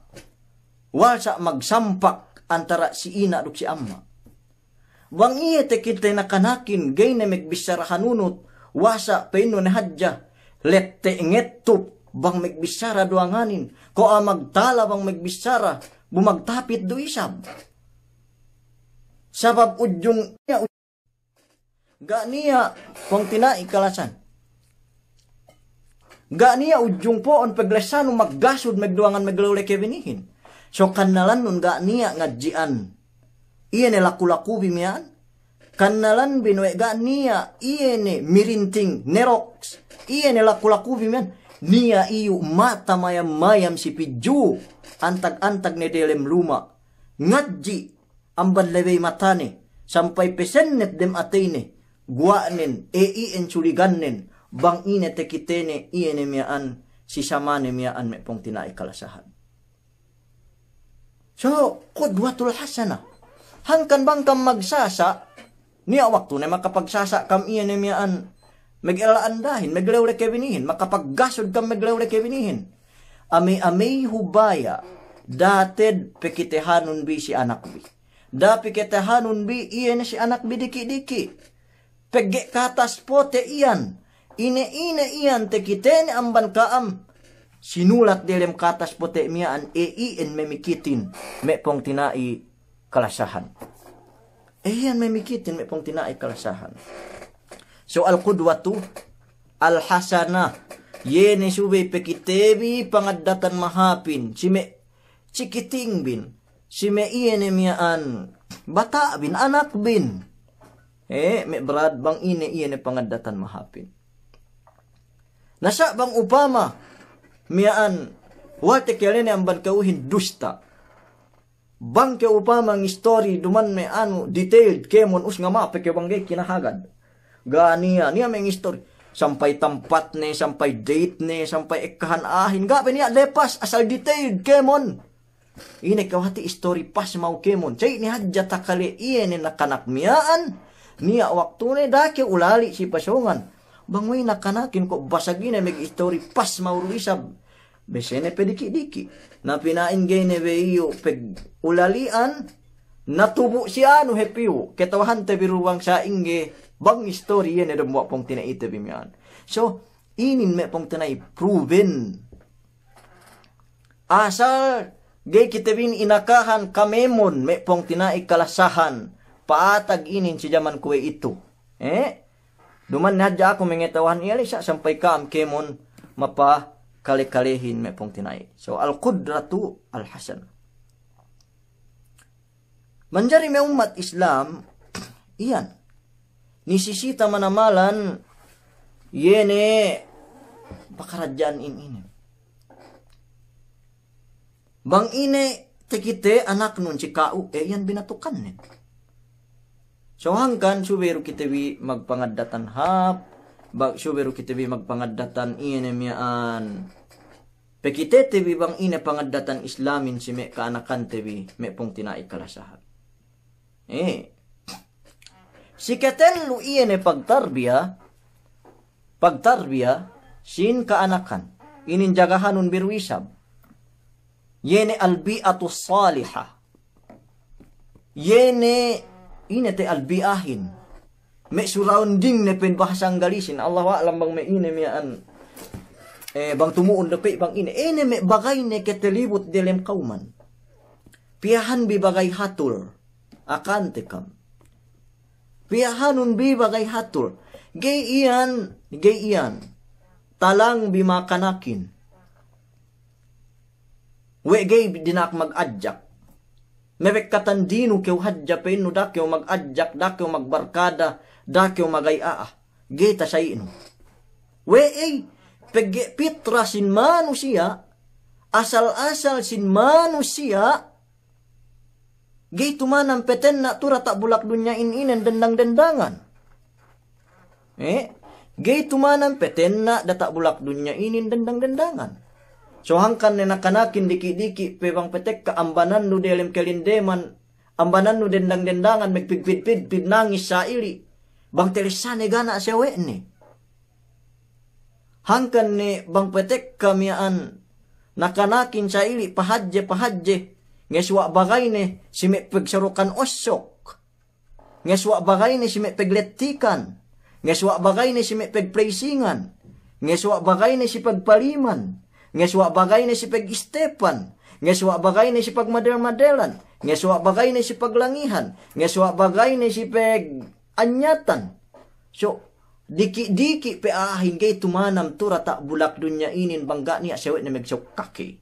wal sa' magsampak antara' si ina' duk si amma'. Bang iye takite nakanakin ga'i ne magbissara hanunut, wasa' pa'innu ne hadja, lette' ngettup bang magbissara duwanganin, ko' a'a magtala bang magbissara, bu magtapit du isab. Sabab ujung Ga' niya' pungtina'i kalasahan. Ga' niya' ujung po'on paglesanu maggasud magduwangan maglewle kebinihin. So kannalannun ga' niya' ngadji'an. Iye ne laku-laku bi miya'an. Kannalan bi we' ga' niya' iye ne mirinting neroks. Iye ne laku-laku bi miya'an. Niya' iyu' mata mayam-mayam si pidju. Antag-antag ne delem luma'. Ngadji' amban lebey matane, sampay pesennet dem ateyne, guwa'nen, e, iyan suligannen, bang ine takitene, iye ne miya'an, si samane miya'an me' pungtina'i kalasahan. So, qudwatul hasana. Hangkan bang kam magsasa', niya' waktu ne makapagsasa' kam iye ne miya'an, magella andahin, maglewle kebinihin, makapaggasud kam maglewle kebinihin. Amey-amey hubaya', da'a te'ed pekitehanun bi si anak bi. Da'a pekitehanun bi iye ne si anak bi diki'-diki'. Pegge' katas pote' iyan. Ine-ine iyan takitene amban ka'am. sinulat delem katas pote' miya'an, e, iyan memikitin me' pungtina'i kalasahan. E, iyan memikitin me' pungtina'i kalasahan. So, al-qudwatu al-hasanah, iye ne subey pekitebi pangaddatan mahāpin, si me' cikitingbin, si me' iye ne miya'an bata'bin, anakbin. E, me' brad, bang ine iye ne pangaddatan mahāpin. Na sa' bang upama miya'an, wate kelene amban ka'uhin dusta. Bang ke upama ngistori duman me' anu detailed kēmon, us ngama' pe ke bang ga'i kinahagad. Ga' niya', niya' me' ngistori. Sampay tampatne, sampay date ne, sampay ekkahan a'ahin. Ga' pe niya' lepas, asal detailed kēmon. Ine kew hati' istori pasmaw kēmon. Sa'i ne hadja takale iye ne nakanak miya'an, niya' waktune da'a kew ulali' si pasōngan. Bang we' nakanakin ko' basag ine megistori pasmaw du isab. Besene pe diki'-diki'. Na pina'in ga'i ne be iyu' pegulali'an, na tubu' si anu hep iyu'. Keta'uhante bi du bang sa'ingge bang istori iye ne dambuwa' pungtina'ite bi miya'an. So, inin me' pungtina'i proven. Asal ga'i kite bin inakahan kamemon me' pungtina'i kalasahan, pa'atag inin si jaman kuwe'itu. E? Duman ne hadja aku mengeta'uhan iye le sa' sampay ka'am kēmon mapakale-kalehin me' pungtina'i. So, al-qudratu al-hasanah. Manjari me' ummat Islam, iyan. Nisisita manamalan, iye ne pakaradja'an in inin. Bang ine tekite anaknun si ka'u, e, iyan binatukannen. So hangkan subey du kite bi magpangaddatan hāp, ba-, subey du kite bi magpangaddatan iye ne miya'an. Pekitete bi bang ine pangaddatan Islamin si me' ka'anakante bi, me' pungtina'i kalasahan. E. Si ketellu iye ne pagtarbiya, pagtarbiya sin ka'anakan. Inin jagahanun bi du isab. Iye ne al-bi'atus salihah. Iye ne, ine te albi'ahin. Me' surrounding ne pen bahasa Anggalisin. Allahu a'lam bang me' ine miya'an. E, bang tumu'un dape' bang ine. Ine me' bagay ne ketelibut delem kawman. Piyahan bi bagay hatul. Akante kam. Piyahanun bi bagay hatul. Ga'i iyan, ga'i iyan. Talang bi makanakin. We' ga'i dina'ak mag'adjak. Mebekkatan dinu kew hadja pa'innu da'a kew mag'adjak, da'a kew magbarkada, da'a kew magay a'a. Ga'i tasayi'nu. We'ey, pegge' pitra sin manusiya', asal-asal sin manusiya', ga'i tumanam petenna' tu diyata' bulak dunya in inen dendang-dendangan. E, ga'i tumanam petenna' diyata' bulak dunya inin dendang-dendangan. So hangkan ne nakanakin diki'-diki' pe bang petekka ambanan du delem kelindeman, ambanan du dendang-dendangan, megpidpid-pidpid nangis sa'ili'. Bang telessane gana' sewe'ne. Hangkan ne bang petekka miya'an nakanakin sa'ili' pahadje-pahadje, ngesuwa' bagayne si me' pegsarukan ossok. Ngesuwa' bagayne si me' peglettikan. Ngesuwa' bagayne si me' pegpraysingan. Ngesuwa' bagayne si pegpaliman. Ngesuwa' bagayne si pegistepan. Ngesuwa' bagayne si pegmadel-madelan. Ngesuwa' bagayne si peglangihan. Ngesuwa' bagayne si peganyatan. So, diki'-diki' pe a'ahin ga'i tumanam tu diyata' bulak dunya inin bang ga' niya' sewe'ne megsokkake.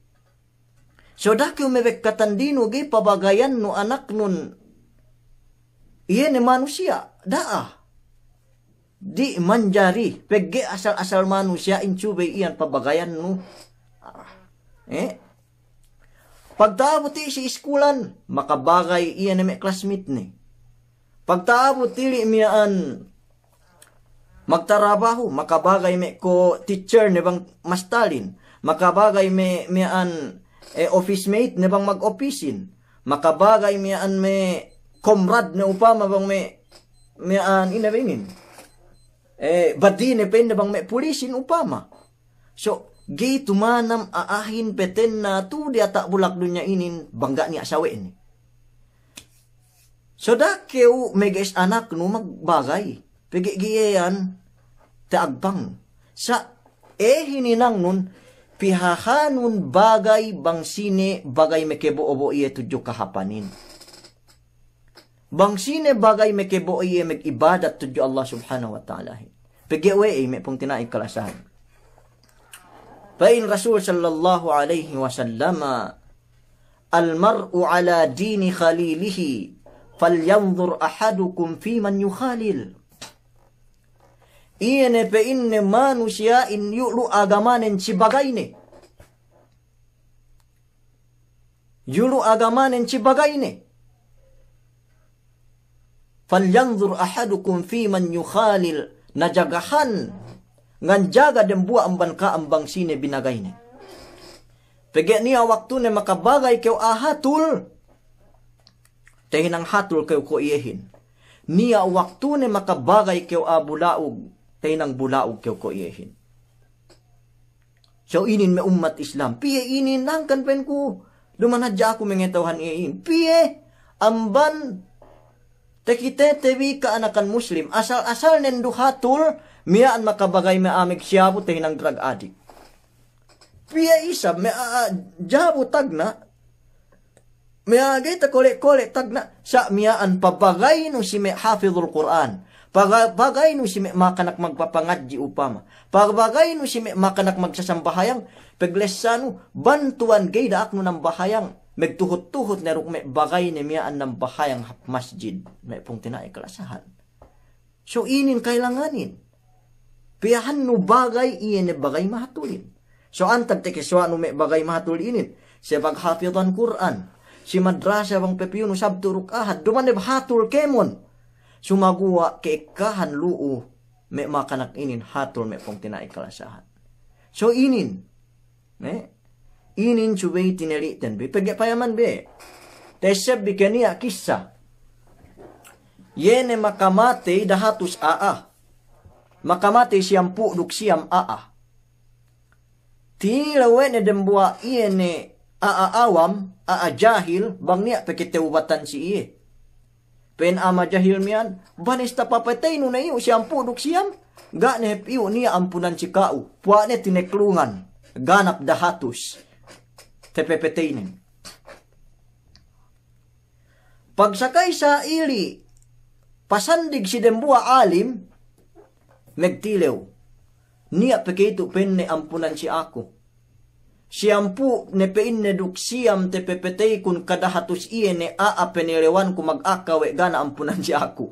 So da'a kew mebekkatan dinu ga'i pabagayannu anaknun iye ne manusiya', da'a. Di' manjari, pegge' asal-asal manusiya'in subey iyan pabagayannu. Ah, e? Pagta'abut i' si iskulan, makabagay iye ne me' classmate ne. Pagta'abut ili' miya'an magtarabahu, makabagay me' ko-teacher ne bang mastalin, makabagay me', miya'an, e, office mate ne bang mag-opisin, makabagay miya'an me' comrade ne upama bang me', miya'an ine be inin. E, badine pe ine bang me' pulisin upama. So, ga'i tumanam a'ahin petenna tu diyata' bulak dunya inin bang ga' niya' sawe'ne. So da'a kew mege'es anaknu magbagay, pegge' ga'i iyan ta'agpang. Sa' e hininangnun, pihahanun bagay bang sine bagay makabo'o-bo'o iye tudju kahapanin. Bang sine bagay makabo'o iye mag'ibadat tudju Allah Subhanahu wa Ta'alahin. Pegge' we'ey me' pungtina'i kalasahan. Pa'in Rasul sallallahu alaihi wasallama, "Al-mar'u ala dini khalilihi, falyanzur ahadukum fiman yukhalil." Iye ne pa'inne manusiya'in iyu' lu agamanen si bagayne. Iyu' lu agamanen si bagayne. "Falyanzur ahadukum fiman yukhalil." Na jagahan, ngan jaga dembuwa' amban ka'am bang sine binagayne. Pegge' niya' waktune makabagay kew a'a hatul, tahinang hatul kew ko' iyehin. Niya' waktune makabagay kew a'a bula'ug, tahinang bula'ug kew ko' iyehin. So inin me' ummat Islam. Piye inin, hangkan pa'inku, duma'in hadja aku mangata'uhan iye inin. Piye amban takitete bi ka'anakan Muslim, asal-asalnen du hatul, miya'an makabagay me' a'a magsiyabu tahinang drug addict. Piye isab me' a'a jabu tagna', me' a'a ga'i takole'-kole' tagna', sa' miya'an pabagaynu si me' hafizul Kur'an. Paga-, pabagaynu si me' makanak magpapangadji' upama. Pabagaynu si me' makanak magsasambahayang, paglessanu, bantuwan ga'i da'aknu nambahayang. Magtuhut-tuhut ne duk me' bagayne miya'an nambahayang hap masjid. Me' pungtina'i kalasahan. So inin kailanganin. Piyahannu bagay, iye ne bagay mahatulin. So antag takasuwa'nu me' bagay mahatul inin. Si paghafidan Kur'an. Si madrasa bang pepiyunu Sabtu duk Ahad. Duma'in ne hatul kēmon. Sumaguwa' ka'ekkahan lu'u me' makanak inin hatul me' pungtina'i kalasahan. So inin. Ne? Inin subey tineli'ten bi, pegge' payaman bi. Ta'esseb bi ke niya' kissa. Iye ne makamatey dahatus a'a. Makamatey siyampū' duk siyam a'a. Tilew we' ne dembuwa' iye ne a'a awam, a'a jahil, bang niya' pe katewbatan si iye. Pa'in a'a majahil miya'an, banista papateynu ne iyu' siyampū' duk siyam, ga' ne hep iyu' niya' ampunan si ka'u, puwa' ne tineklungan, ganap dahatus, tapapateynen. Pagsakay sa'ili', pasandig si dembuwa' alim, magtilew. Niya' pe ke itu' pa'inne ampunan si aku. Siyampū' ne pa'inne duk siyam tapapataykun kadahatus iye ne a'a panilewanku magaka we' ga' ne ampunan si aku.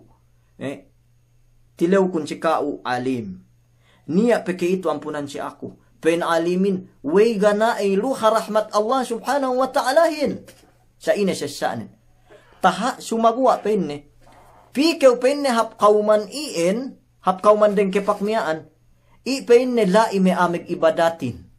Eh? Tilewkun si ka'u alim. Niya' pe ke itu' ampunan si aku. Pa'in alimin, we'ey ga' ne iluha rahmat Allah Subhanahu wa Ta'alahin. Sa' ine sessa'nen. Taha' sumaguwa' pa'inne. Pī kew pa'inne hap kawman iyan, hap kawman dengkepak miya'an. I' pa'inne la'i me' a'a magibadatin.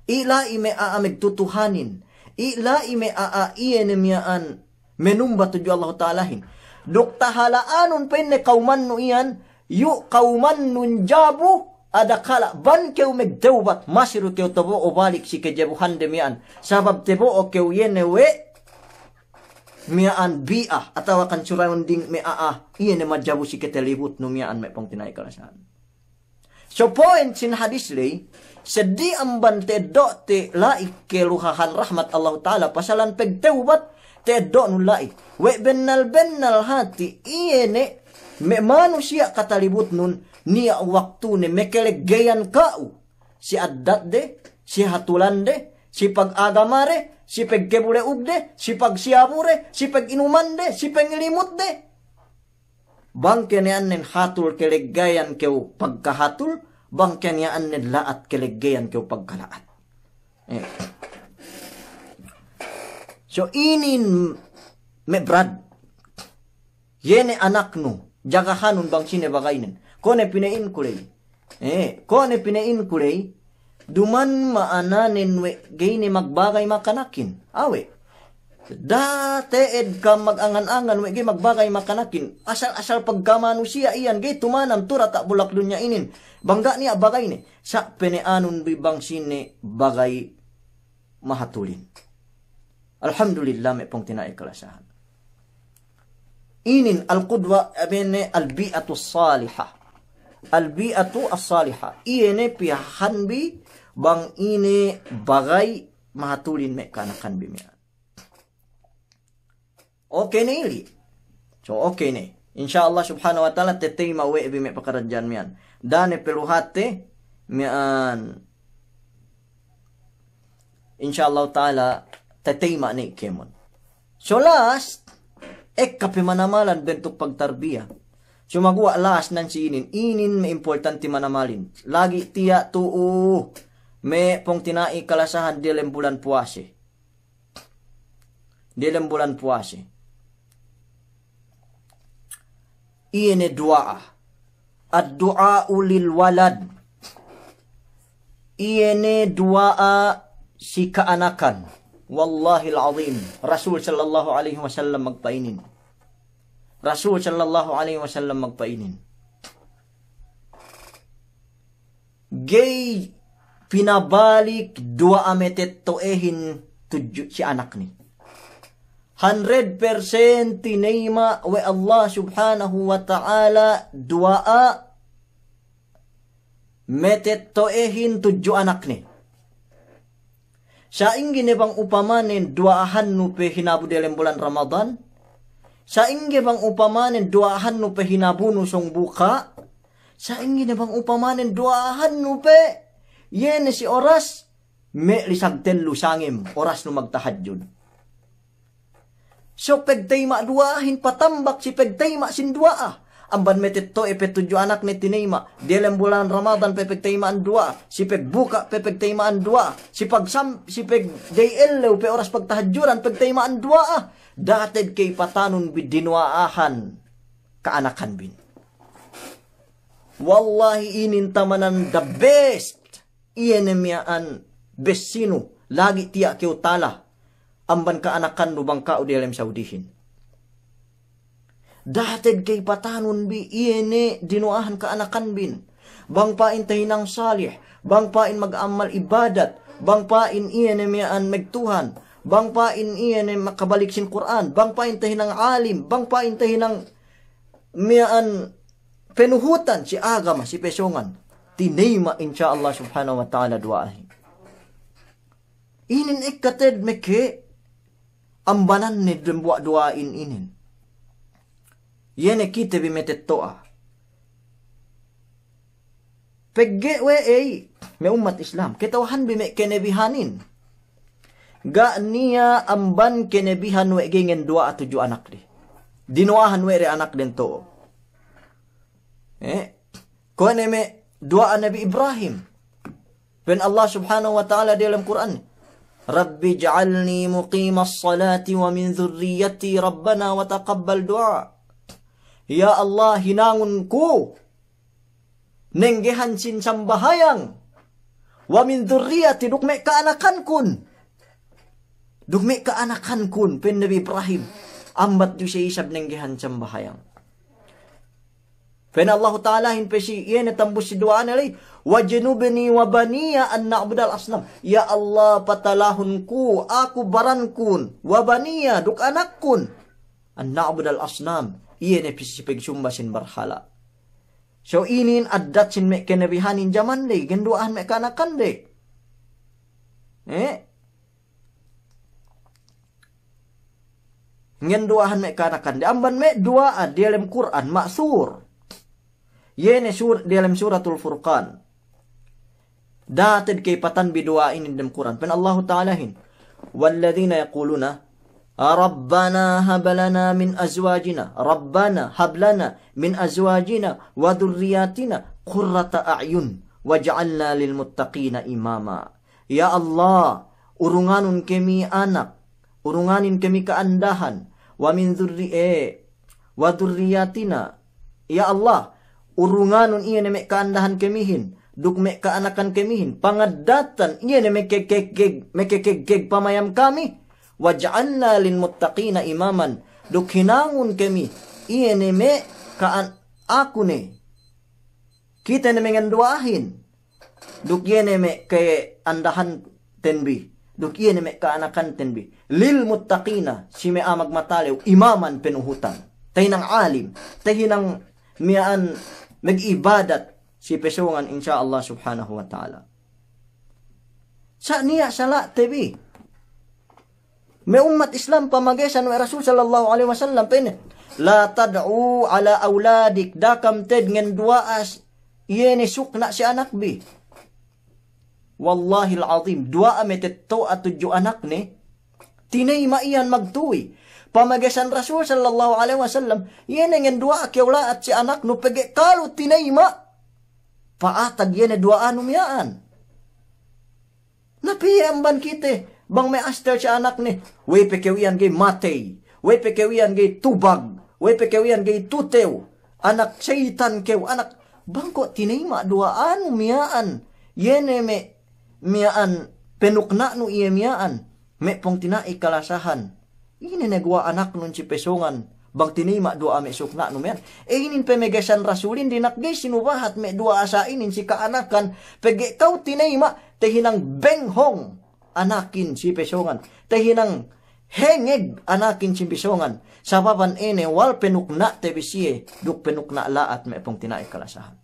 I' la'i me' a'a magtutuhanin. I' la'i me' a'a iye ne miya'an manumba tudju Allahu Ta'alahin. Duk tahala'anun pa'inne kawmannu iyan, iyu' kawmannun jabu, adakala' bang kew magtewbat, masi du kew tabo'o balik si kajabuhande miya'an. Sabab tabo'o kew iye ne we' miya'an bi'a, atawa kan surrounding me' a'a, iye ne majabu si katalibutnu miya'an me' pungtina'i kalasahan. So point sin hadis ley, seddili amban ta'eddo'te la'i kaluhahan rahmat Allahu Ta'ala, pasalan pagtewbat, ta'eddo'nun la'i. We' bennal-bennal hati', iye ne, me' manusiya' katalibutnun, niya' waktune makaleggeyan ka'u, si addatde, si hatulande, si pagagamade, si pagkabule'ugde, si pagsiyabure, si paginumande, si pangilimutde. Bang ke niya' anen hatul kaleggeyan kew pagkahatul, bang ke niya' anen la'at kaleggeyan kew pagkala'at. Eh. So inin me' brad. Iye ne anaknu, jagahanun bang sine bagaynen. Kuwe' ne pina'inku ley. Eh, kuwe' ne pina'inku ley, duma'in ma'ananen we' ga'i ne magbagay makanakin. Awe'. Da'a te'ed kam magangan-angan we' ga'i magbagay makanakin. Asal-asal pagkamanusiya' iyan ga'i tumanam tu diyata' bulak dunya inin. Bang ga' niya' bagayne. Sa' pina'anun bi bang sine bagay mahatulin. Alhamdulillah, me' pungtina'i kalasahan. Inin al-qudwa, abene al-bi'atu as-salihah. Al-bi'atu as-salihah. Iye ne piyahan bi bang ine bagay mahatulin me' ka'anakanbi miya'an. Oke ne ili'. So, oke ne. Insya Allah subhanahu wa ta'ala, teteyma' we' bi me' pakaradja'an miya'an. Da'a ne peluhate miya'an. Insya Allah ta'ala, teteyma' ne kēmon. So last, ekka pe manamalan bentuk pagtarbiya. Sumaguwa' last nan si inin, inin me' importanti manamalin. Lagi' tiya' tu'u me' pungtina'i kalasahan diyalem bulan puwase. Diyalem bulan puwase. Iye ne duwa'a. Ad-du'a'u lil walad. Iye ne duwa'a si ka'anakan. Wallahil azim. Rasul sallallahu alaihi wasallam magpa'inin. Rasul sallallahu alaihi wasallam magpa'inin. Ga'i pinabalik duwa'a matetto'ehin tudju si anakne. Hundred percent tineyma' we' Allah subhanahu wa ta'ala duwa'a matetto'ehin tudju anakne. Sa'ingge ne bang upamanen duwa'ahannu pe hinabu diyalem bulan Ramadan? Sa'ingge bang upamanen duwa'ahannu pe hinabunu sōng buka'? Sa'ingge ne bang upamanen duwa'ahannu pe, iye ne si oras me' lisag tellu sangem orasnu magtahajjud. So pegteyma' duwa'ahin patambak si pegteyma' sin duwa'a. Amban matetto'e pe tudju anakne tineyma'. Diyalem bulan Ramadan pe pegteyma'an duwa'a. Si pegbuka' pe pegteyma'an duwa'a. Si pagsam-, si pegdey ellew pe oras pagtahajjuran pegteyma'an duwa'a. Da'a te'ed ke ipatanun bi dinuwa'ahan ka'anakanbin. Wallahi inin tamanan the best. Iye ne miya'an bessinu, lagi' tiya' kew tala amban ka'anakannu bang ka'u diyalem Saudihin. Da'a te'ed ke ipatanun bi iye ne dinuwa'ahan ka'anakanbin. Bang pa'in tahinang salih, bang pa'in mag'amal ibadat, bang pa'in iye ne miya'an magtuhan, bang pa'in iye ne makabalik sin Kur'an, bang pa'in tahinang alim, bang pa'in tahinang miya'an penuhutan si agama, si pesōngan. Tineyma' insya Allah subhanahu wa ta'ala duwa'ahin. Inin ekka te'ed meke ambananne dembuwa' duwa'in inin. Iye ne kite bi matetto'a. Pegge' we' ey, me' ummat Islam, kata'uhanbi me' kenebihanin. Ga' niya' amban kenebihan we' ga'i ngenduwa'a tudju anakde. Dinuwa'ahan we' de anakden to'o. Eh? Kuwe' ne me' duwa'a Nabi Ibrahim. Pa'in Allah subhanahu wa ta'ala diyalem Kur'an, "Rabbij'alni muqimas salati wa min dhurriyyati rabbana wa taqabbal du'a." Ya Allah, hinangun ku nenggehan sin sambahayang. Wa min dhurriyyati, duk me' ka'anakankun. Duk me' ka'anakankun, pa'in Nabi Ibrahim. Ambat du siye isab nenggehan sambahayang. Pa'in Allahu Ta'alahin pe si, iye ne tambus si duwa'ane ley, "Wajnubni wa baniya an na'budal asnam." Ya Allah, patalahun ku, aku barankun, wa baniya, duk anakkun, an na'budal asnam, iye ne pe si pegsumba sin barhala'. So inin addat sin me' kenebihanin jaman ley, ngenduwa'ahan me' ka'anakande. Eh? Ngenduwa'ahan me' ka'anakande. Amban me' duwa'a diyalem Kur'an, ma'thur. Iye ne sur-, diyalem Suratul Furqan. Da'a te'ed ke ipatan bi duwa'a inin dem Kur'an. Pa'in Allahu Ta'alahin, "Walladhina yaquluna, Rabbana hab lana min azwajina, Rabbana hab lana min azwajina wa dhurriyyatina qurrata a'yun waj'alna lil muttaqina imama." Ya Allah, urunganun kami anak, urunganin kami ka'andahan, wa min dhurri-, eh, wa dhurriyyatina. Ya Allah, urunganun iye ne me' ka'andahan kamihin, duk me' ka'anakan kamihin, pangaddatan iye ne me' kekeg-, me' kekeg-keg pamayam kami, waj'alna lil muttaqina imaman, duk hinangun kami iye ne me' ka'an-, aku ne, kite ne me' ngenduwa'ahin. Duk iye ne me' ka'andahanten bi, duk iye ne me' ka'anakanten bi. Lil muttaqina, si me' a'a magmatalew, imaman, penuhutan. Tahinang alim, tahinang miya'an mag'ibadat si pesōngan, insya Allah subhanahu wa ta'ala. Sa' niya' sala'te bi. Me' ummat Islam pamagesan we' Rasul sallallahu alaihi wasallam pa'inne, "La tad'u ala awladik," da'a kam te'ed ngenduwa'a s-, iye ne sukna' si anakbi. Wallahil azim, duwa'a metetto'a tudju anakne, tineyma' iyan magtuwi. Pamagesan Rasul sallallahu alaihi wasallam, iye ne ngenduwa'a kew la'at si anaknu pegge' kalu tineyma', pa'atag iye ne duwa'anu miya'an. Na piye amban kite, bang me' astel si anakne, "We'ey pe kew iyan ga'i matey, we'ey pe kew iyan ga'i tubag, we'ey pe kew iyan ga'i tutew, anak seyitan kew, anak," bang ko' tineyma' duwa'anu miya'an, iye ne me' miya'an penukna'nu iye miya'an, me' pungtina'i kalasahan. Ine ne guwa' anaknun si pesongan, bang tineyma' duwa'a me' sukna'nu miya'an. E inin pamagesan Rasulin dina'ak ga'i sinubahat me' duwa'a sa' inin si ka'anakan, pegge' kaw tineyma', tehinang benghong anakin si pesongan, tehinang hengeg anakin si pesongan, sababan ine wal penukna'te bi siye, duk penukna' la'at me' pungtina'i kalasahan.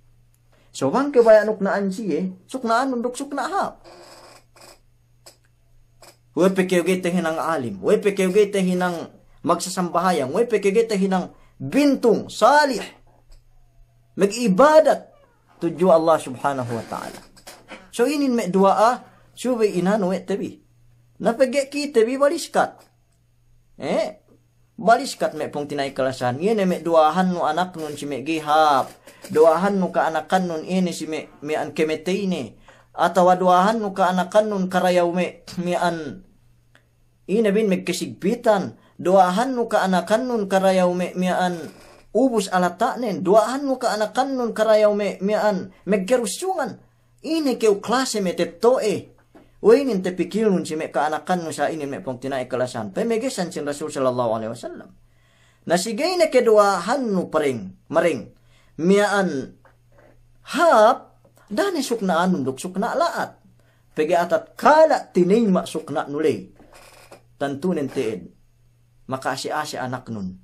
So bang kew baya' nukna'an siye, sukna'anun duk sukna' hāp. We'ey pe kew ga'i tehinang alim, we'ey pe kew ga'i tehinang magsasambahayang, we'ey pe kew ga'i tehinang bintung, salih, mag'ibadat tudju Allah Subhanahu wa Ta'ala. So inin me' duwa'a, subey inanu we' te bi. Na pegge' kite bi baliskat. Eh, baliskat me' pungtina'i kalasahan. Iye ne me' duwa'ahannu anaknun si me' ga'i hāp. Duwa'ahannu ka'anakannun iye ne si me', miya'an kemeteyne. Atawa duwa'ahannu ka'anakannun karayaw me', miya'an ine bin, magkasigpitan. Duwa'ahannu ka'anakannun karayaw me', miya'an ubus alata'nen. Duwa'ahannu ka'anakannun karayaw me', miya'an magkarusungan. Ine kew klase metetto'e. We' inin tapikilnun si me' ka'anakannu sa' inin me' pungtina'i kalasahan. Pamagesan sin Rasul sallallahu alaihi wasallam. Na si ga'i ne keduwa'ahannu pareng, mareng, miya'an hāp, da'a ne sukna'anun duk sukna' la'at. Pegge' atatkala' tineyma' sukna'nu ley, tantunen te'ed maka'ase'-ase' anaknun.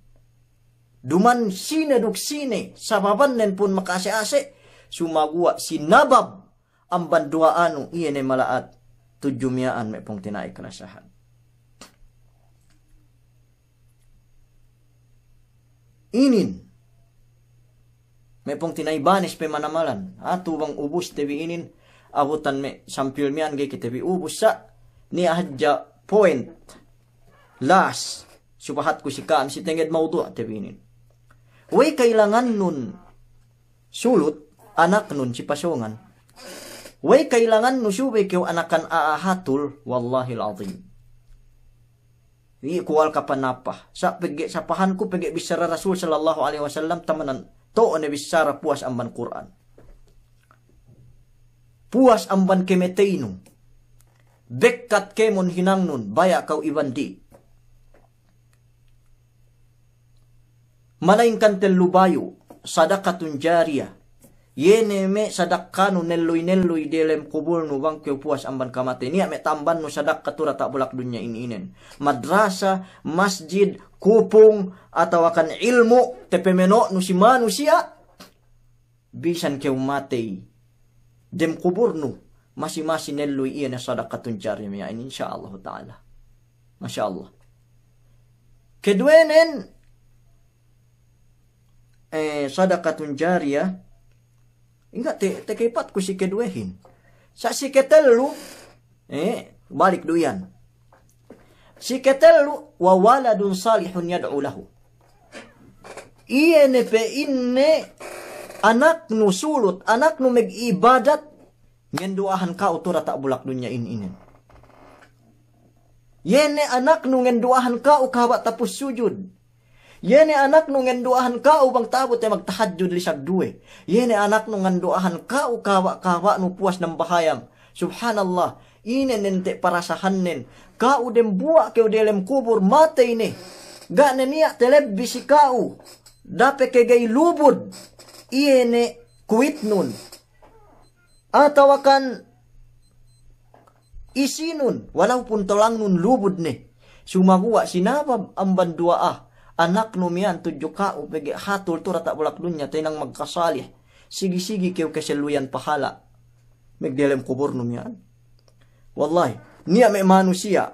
Duma'in sine duk sine, sababannen pun maka'ase'-ase', sumaguwa' sinabab amban duwa'anu iye ne mala'at tudju miya'an me' pungtina'i kalasahan. Inin me' pungtina'i banes pe manamalan. Atu bang ubuste bi inin, abutan me' sampil miya'an ga'i kite bi ubus sa', niya' hadja point. Las, subahatku si ka'am si tenged mawdu'te bi inin. We'ey kailangannun sulut anaknun si pasōngan. We'ey kailangannu subey kew anakan a'a hatul, wallahil azim. Iye kuwal kapanapa. Sa' pegge' sapahanku pegge' bissara Rasul sallallahu alaihi wasallam tamanan to'o ne bissara puwas amban Kur'an. Puwas amban kemeteynu. Bekkat kēmon hinangnun, baya' kaw iban di'. Malaingkan tellu bayu', sadaqatun jariyah. Iye ne me' sadakkanu nelluy-nelluy delem kubulnu bang kew puwas amban kamatey. Niya' me' tambannu sadakka tu diyata' bulak dunya inin. Madrasa, masjid, kupung, atawakan ilmu', tapameno'nu si manusiya'. Bisan kew matey, dem kuburnu, masi-masi nelluy iye ne sadaqatun jariyah miya'in, insya Allahu ta'ala. Masya Allah. Keduwenen, eh, sadaqatun jariyah, ingga' te-, takepatku si keduwehin. Sa' si ketellu, eh, balik du iyan. Si ketellu, wa waladun salihun yad'u lahu. Iye ne pa'inne anaknu sulut, anaknu mag'ibadat, ngendu'ahan ka'u tu diyata' bulak dunya in inin. Iye ne anaknu ngendu'ahan ka'u kahaba' tapus sujud. Iye ne anaknu ngendu'ahan ka'u bang ta'abut te magtahajjud lisag duwe. Iye ne anaknu ngendu'ahan ka'u kahaba'-kahaba'nu puwas nambahayang. Subhanallah, ine ne ente' parasahannen. Ka'u dembuwa' kew delem kubur matey ne. Ga' ne niya' telebbi si ka'u. Dape ke ga'i lubud. Iye ne kuwitnun. Atawakan isinun, walaupun tolangnun lubud ne. Sumaguwa' sinabab amban duwa'a anaknu miya'an tudju ka'u pegge' hatul tu diyata' bulak dunya tahinang magkasalih. Sigi-sigi kew kaselluyan pahala' magdelem kuburnu miya'an. Wallahi, niya' me' manusiya',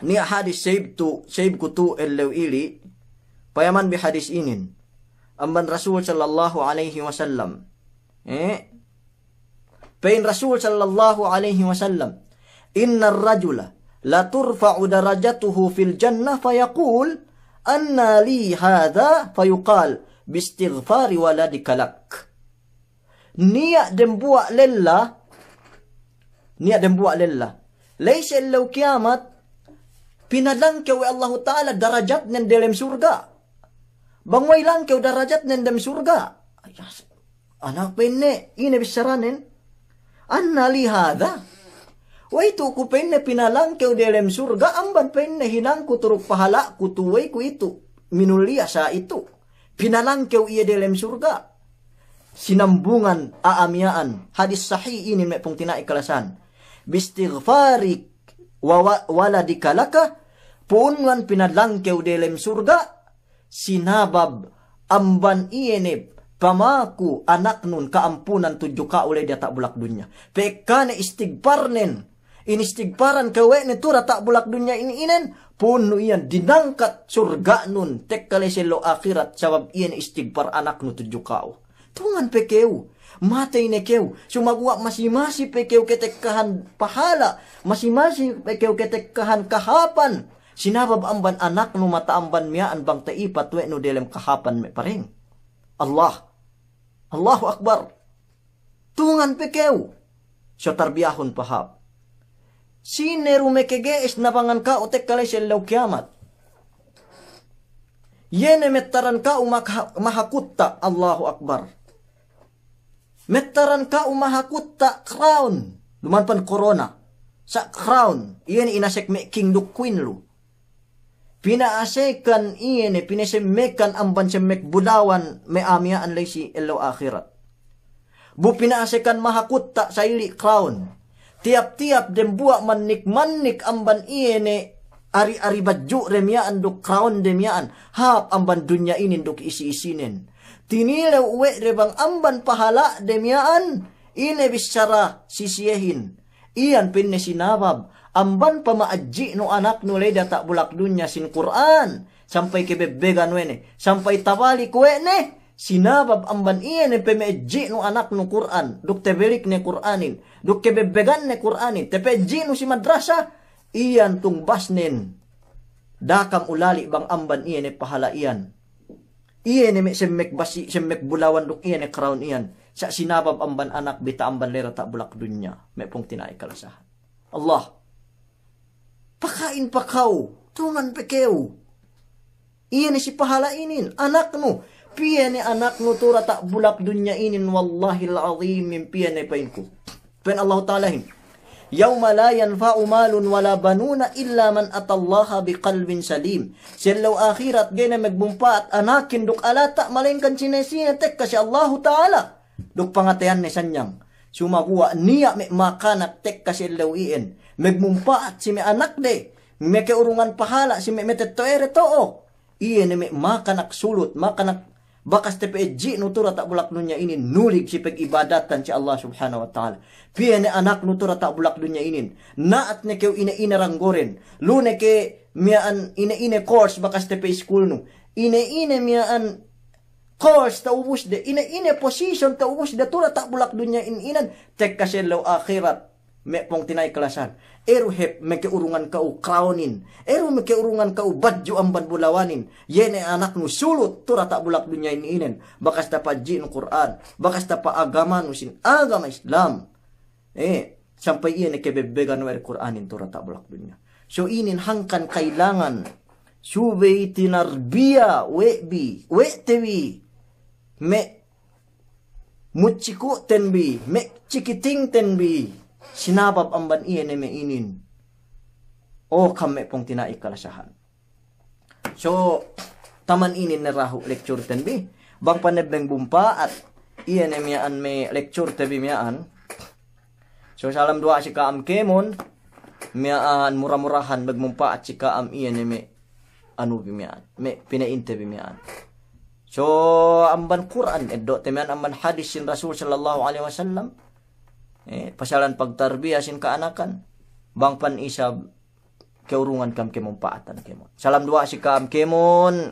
niya' hadis sa'ibtu, sa'ibku tu ellew ili', payaman bi hadis inin. Amban Rasul sallallahu alaihi wasallam. Eh? Pa'in Rasul sallallahu alaihi wasallam, "Innar rajula la turfa'u darajatuhu fil jannah fayaqul, 'Anna li hadha?' Fayuqal, 'Bistighfari waladika lak.'" Niya' dembuwa' lella, niya' dembuwa' lella. La'i si ellew kiyamat, pinalangkew we' Allahu Ta'ala darajatnen delem surga'. Bang we'ey langkew darajatnen dem surga'. Anak pa'inne, ine bissaranen? "Anna li hadha?" We'ey tu'u ku pa'inne pinalangkew delem surga', amban pa'inne hinangku turuk pahala'ku tu we'ey ku itu. Minuliya sa itu. Pinalangkew iye delem surga'. Sinambungan a'a miya'an. Hadis sahih inin me' pungtina'i kalasahan. "Bistighfari wa, wa, waladika laka." Pu'unwan pinalangkew delem surga'. Sinabab amban iye ne pamaku anaknun ka'ampunan tudju ka'u la'i diyata' bulak dunya. Pekka ne istigparnen, inistigparan kew we' ne tu diyata' bulak dunya inin, pu'unnu iyan dinangkat surga'nun tekka la'i si ellew ahirat sabab iye ne istigpar anaknu tudju ka'u. Tungan pe kew, matey ne kew, sumaguwa' masi-masi pe kew ketekkahan pahala', masi-masi pe kew ketekkahan kahāpan. Sinabab amban anaknu mata amban miya'an bang ta'ipat we' nu delem kahāpan me' pareng. Allah. Allahu Akbar. Tungan pe kew. So tarbiyahun pahāp. Sine du meke ge'es nabangan ka'u tekka la'i si ellew kiyamat. Iye ne mettaran ka'u maka-, mahakutta'. Allahu Akbar. Mettaran ka'u mahakutta' crown. Duma'in pan corona. Sa' crown. Iye ne inasek me' king duk queen lu. Pina'asekan iye ne, pinasemmekan amban semmek bulawan me' a'a miya'an la'i si ellew ahirat. Bu pina'asekan mahakutta' sa ili' crown. Tiyap-tiyap dembuwa' mannik-mannik amban iye ne ari-ari badju' de miya'an duk crown de miya'an. Hāp amban dunya inin duk isi-isinen. Tinilew we' de bang amban pahala' de miya'an, ine bissara si siyehin. Iyan pa'inne sinabab amban pama'adji'nu anaknu la'i diyata' bulak dunya sin Kur'an, sampay kebebbegan we' ne, sampay tabalik we' ne, sinabab amban iye ne pama'adji'nu anaknu Kur'an, duk tebalik ne Kur'anin, duk kebebbegan ne Kur'anin, tapa'adji'nu si madrasa, iyan tungbasnen. Da'a kam ulali' bang amban iye ne pahala' iyan. Iye ne me' semmek basi', semmek bulawan duk iye ne crown iyan. Sa' sinabab amban anak bi ta'amban la'i diyata' bulak dunya. Me' pungtina'i kalasahan. Allah. Paka'in pa ka'u. Tungan pe kew. Iye ne si pahala' inin. Anaknu. Piye ne anaknu tu diyata' bulak dunya inin. Wallahil azim, min piye ne pa'inku. Pa'in Allahu Ta'alahin, "Yawma la yanfa'u malun wala banuna illa man atallaha biqalbin salim." Si ellew ahirat ga'i ne magmumpa'at anakin duk alata' malayingkan sine-sine tekka si Allahu Ta'ala duk pangateyanne sanyang. Sumaguwa' niya' me' makanak tekka si ellew iyan magmumpa'at si me' anakde, meke urungan pahala' si me' matetto'ade to'o. Iye ne me' makanak sulut, makanak bakas tapa'adji'nu tu diyata' bulak dunya inin, nulig si pag'ibadatan si Allah Subhanahu wa Ta'ala. Piye ne anaknu tu diyata' bulak dunya inin, na'at ne kew ine-ine ranggoden, lu ne ke miya'an ine-ine course bakas tapa'iskulnu, ine-ine miya'an course ta'ubusde, ine-ine position ta'ubusde tu diyata' bulak dunya inin, tekka si ellew ahirat. Me' pungtina'i kalasahan. Eru hep meke urungan ka'u crownin. Eru meke urungan ka'u badju' amban bulawanin. Iye ne anaknu sulut tu diyata' bulak dunya inin. Bakas tapa'adji'nu Kur'an. Bakas tapa'agamanu sin agama Islam. Eh, sampay iye ne kebebbegan we' de Kur'anin tu diyata' bulak dunya. So inin hangkan kailangan subey tinarbiya we' bi, we' te bi. Me' muciku'ten bi, me' cikitingten bi, sinabab amban iye ne me' inin. O kam me' pungtina'i kalasahan. So, taman inin ne dahu' lectureten bi, bang panebbeng bumpa'at, iye ne miya'an me' lecturete bi miya'an. So, salam duwa'a si ka'am kēmon, miya'an mura-murahan magmumpa'at si ka'am iye ne me' anu bi miya'an, me' pina'inte bi miya'an. So, amban Kur'an, eddo'te miya'an amban hadis sin Rasul sallallahu alaihi wasallam. Eh, pasalan pagtarbiya sin ka'anakan. bang pan isab keurungan kam kēmon pa'atan kēmon. Salam duwa'a si ka'am kēmon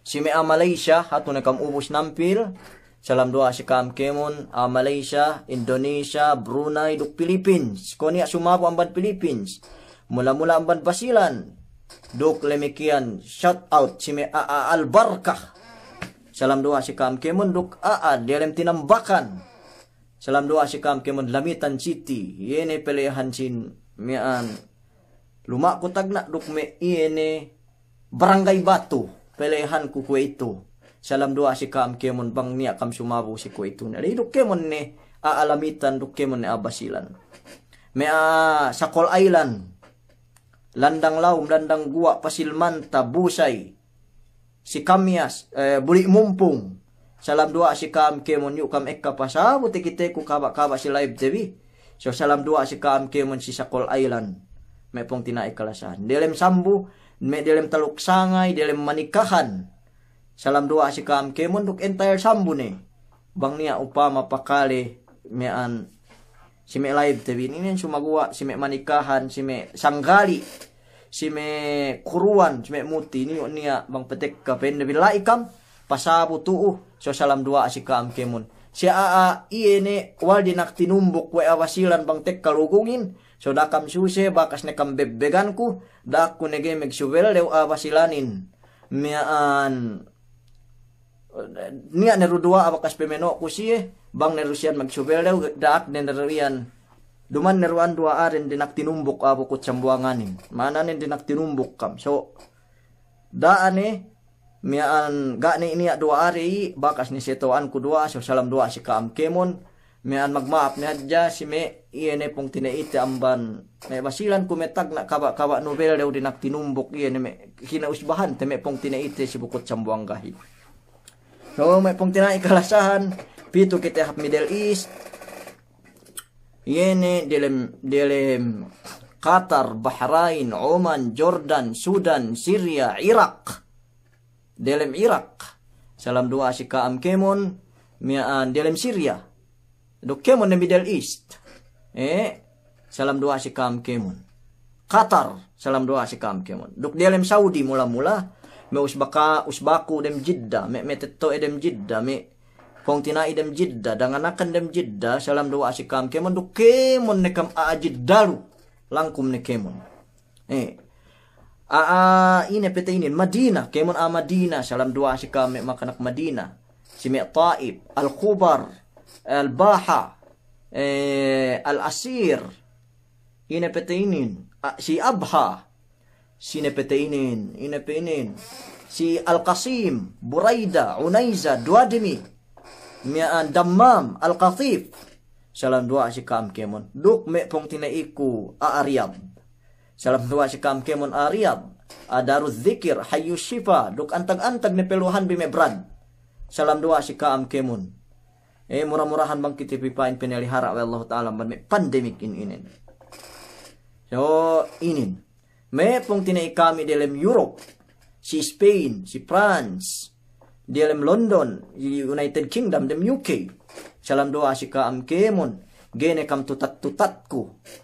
si me' a'a Malaysia, hatu ne kam ubus nampil. Salam duwa'a si ka'am kēmon a'a Malaysia, Indonesia, Brunei, duk Philippines. Kuwe' niya' sumabu amban Philippines. Mula-mula amban Basilan. Duk lemikiyan, shout out si me' a'a Al-Barkah. Salam duwa'a si ka'am kēmon duk a'a diyalem Tinambakan. Salam duwa'a si ka'am kēmon Lamitan City. Iye ne pelehan sin miya'an luma'ku tagna' duk me' iye ne Barangay Batu. Pelehanku kuwe'itu. Salam duwa'a si ka'am kēmon bang niya' kam sumabu si kuwe'itu ne. Duk kēmon ne a'a Lamitan duk kēmon ne a'a Basilan. Me' a'a Sakol Island. Landang Lawm, Landang Guwa', Pasil Manta, Busay. Si Kamyas, eh, Buli' Mumpung. Salam duwa'a si ka'am kēmon, iyu' kam ekka pasabu takiteku kaba'-kaba' si live te bi. So salam duwa'a si ka'am kēmon si Sakol Island. Me' pungtina'i kalasahan. Diyalem Sambu, me' diyalem Taluk Sangay, diyalem Manikahan. Salam duwa'a si ka'am kēmon duk entire Sambu ne. Bang niya' upama pakale miya'an si me' live te bi inin, sumaguwa' si me' Manikahan, si me' Sanggali', si me' Kuruwan, si me' Muti, niyu' niya' bang patekka pa'in ne bi la'i kam pasabu tu'u. So salam duwa'a si ka'am kēmon. Si a'a iye ne wal dina'ak tinumbuk we' a'a Basilan bang tekka lugungin. So da'a kam suse, bakas ne kam bebbeganku, da'a ku ne ga'i magsubellew a'a Basilanin. Miya'an niya' ne du duwa'a bakas pemeno'ku siye, bang ne du siyan magsubellew, da'ak ne du iyan. Duma'in ne du an duwa'a den dina'ak tinumbuk a'a bukut Sambuwanganin. Ma'ananen dina'ak tinumbuk kam. So, da'a ne, miya'an ga' ne niya' duwa'a de i, bakas ne siye to'anku duwa'a, so salam duwa'a si ka'am kēmon, Miya'an magma'ap ne hadja si me' iye ne pungtina'ite amban me' Basilan ku me' tagna' kaba'-kaba' nubellew dina'ak tinumbuk iye ne me' kina'usbahante me' pungtina'ite si bukut Sambuwanggahin. So me' pungtina'i kalasahan, pitu kite hap Middle East. Iye ne diyalem, diyalem Qatar, Bahrain, Oman, Jordan, Sudan, Syria, Iraq. Diyalem Iraq, salam duwa'a si ka'am kēmon, miya'an diyalem Syria. Duk kēmon ne Middle East. Eh, salam duwa'a si ka'am kēmon. Qatar, salam duwa'a si ka'am kēmon. Duk diyalem Saudi mula-mula, me' usbaka-, usbaku dem Jeddah, me', me' tetto'e dem Jeddah, me' pungtina'i dem Jeddah, danganakan dem Jeddah, salam duwa'a si ka'am kēmon, duk kēmon ne kam a'a Jeddah lu, langkum ne kēmon. Eh. A'a, ine pete inin, Madina, kēmon a'a Madina, salam duwa'a si ka'am me' makanak Madina. Si me' Taif, Al-Khubar, Al-Baha, eh, Al-Asir. Ine pete inin, a, si Abha. Sine pete inin, ine pe inin. Si Al-Qasim, Buraida, Unaiza, Duwadmi. Miya'an Dammam, Al-Qatif. Salam duwa'a si ka'am kēmon. Duk me' pungtina'iku a'a Riyadh. Salam duwa'a si ka'am kēmon a'a Riyadh, a'a Daruz Zikir, Hayyush Shifa, duk antag-antag ne peluhan bi me' brand. Salam duwa'a si ka'am kēmon. Eh, mura-murahan bang kite bi pa'in penelihara' we' Allahu Ta'ala amban me' pandemic in inin. So, inin. Me' pungtina'i kami diyalem Europe, si Spain, si France, diyalem London, United Kingdom, dem U K. Salam duwa'a si ka'am kēmon, ga'i ne kam tutat-tutatku.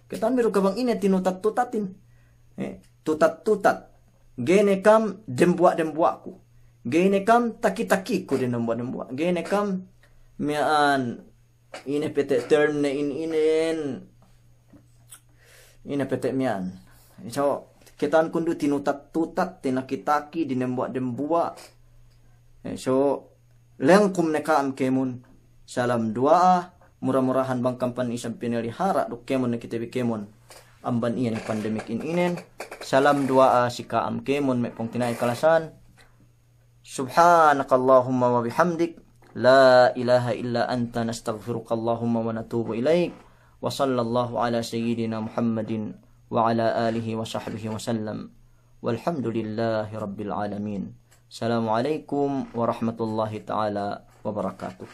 Kata'uhanbi du ka bang ine tinutat-tutatin. Eh, tutat-tutat. Ga'i ne kam dembuwa'-dembuwa'ku. Ga'i ne kam taki-takiku dem dembuwa'-dembuwa'. Ga'i ne kam miya'an ine pete term ne in inen. Ine pete miya'an. So, kata'uhanku du tinutat-tutat, tinaki-taki, dinembuwa'-dembuwa'. Eh, so, langkum ne ka'am kēmon. Salam duwa'a, mura-murahan bang kam pan isab penelihara' duk kēmon ne kite bi kēmon. Amban iye ne pandemic in inen. Salam duwa'a si ka'am kēmon me' pungtina'i kalasahan. سبحانك اللهم وبحمدك، لا إله إلا أنت، نستغفرك اللهم ونتوب إليك. وصلى الله على سيدنا محمد وعلى آله وصحبه وسلم. والحمد لله رب العالمين. السلام عليكم ورحمة الله تعالى وبركاته.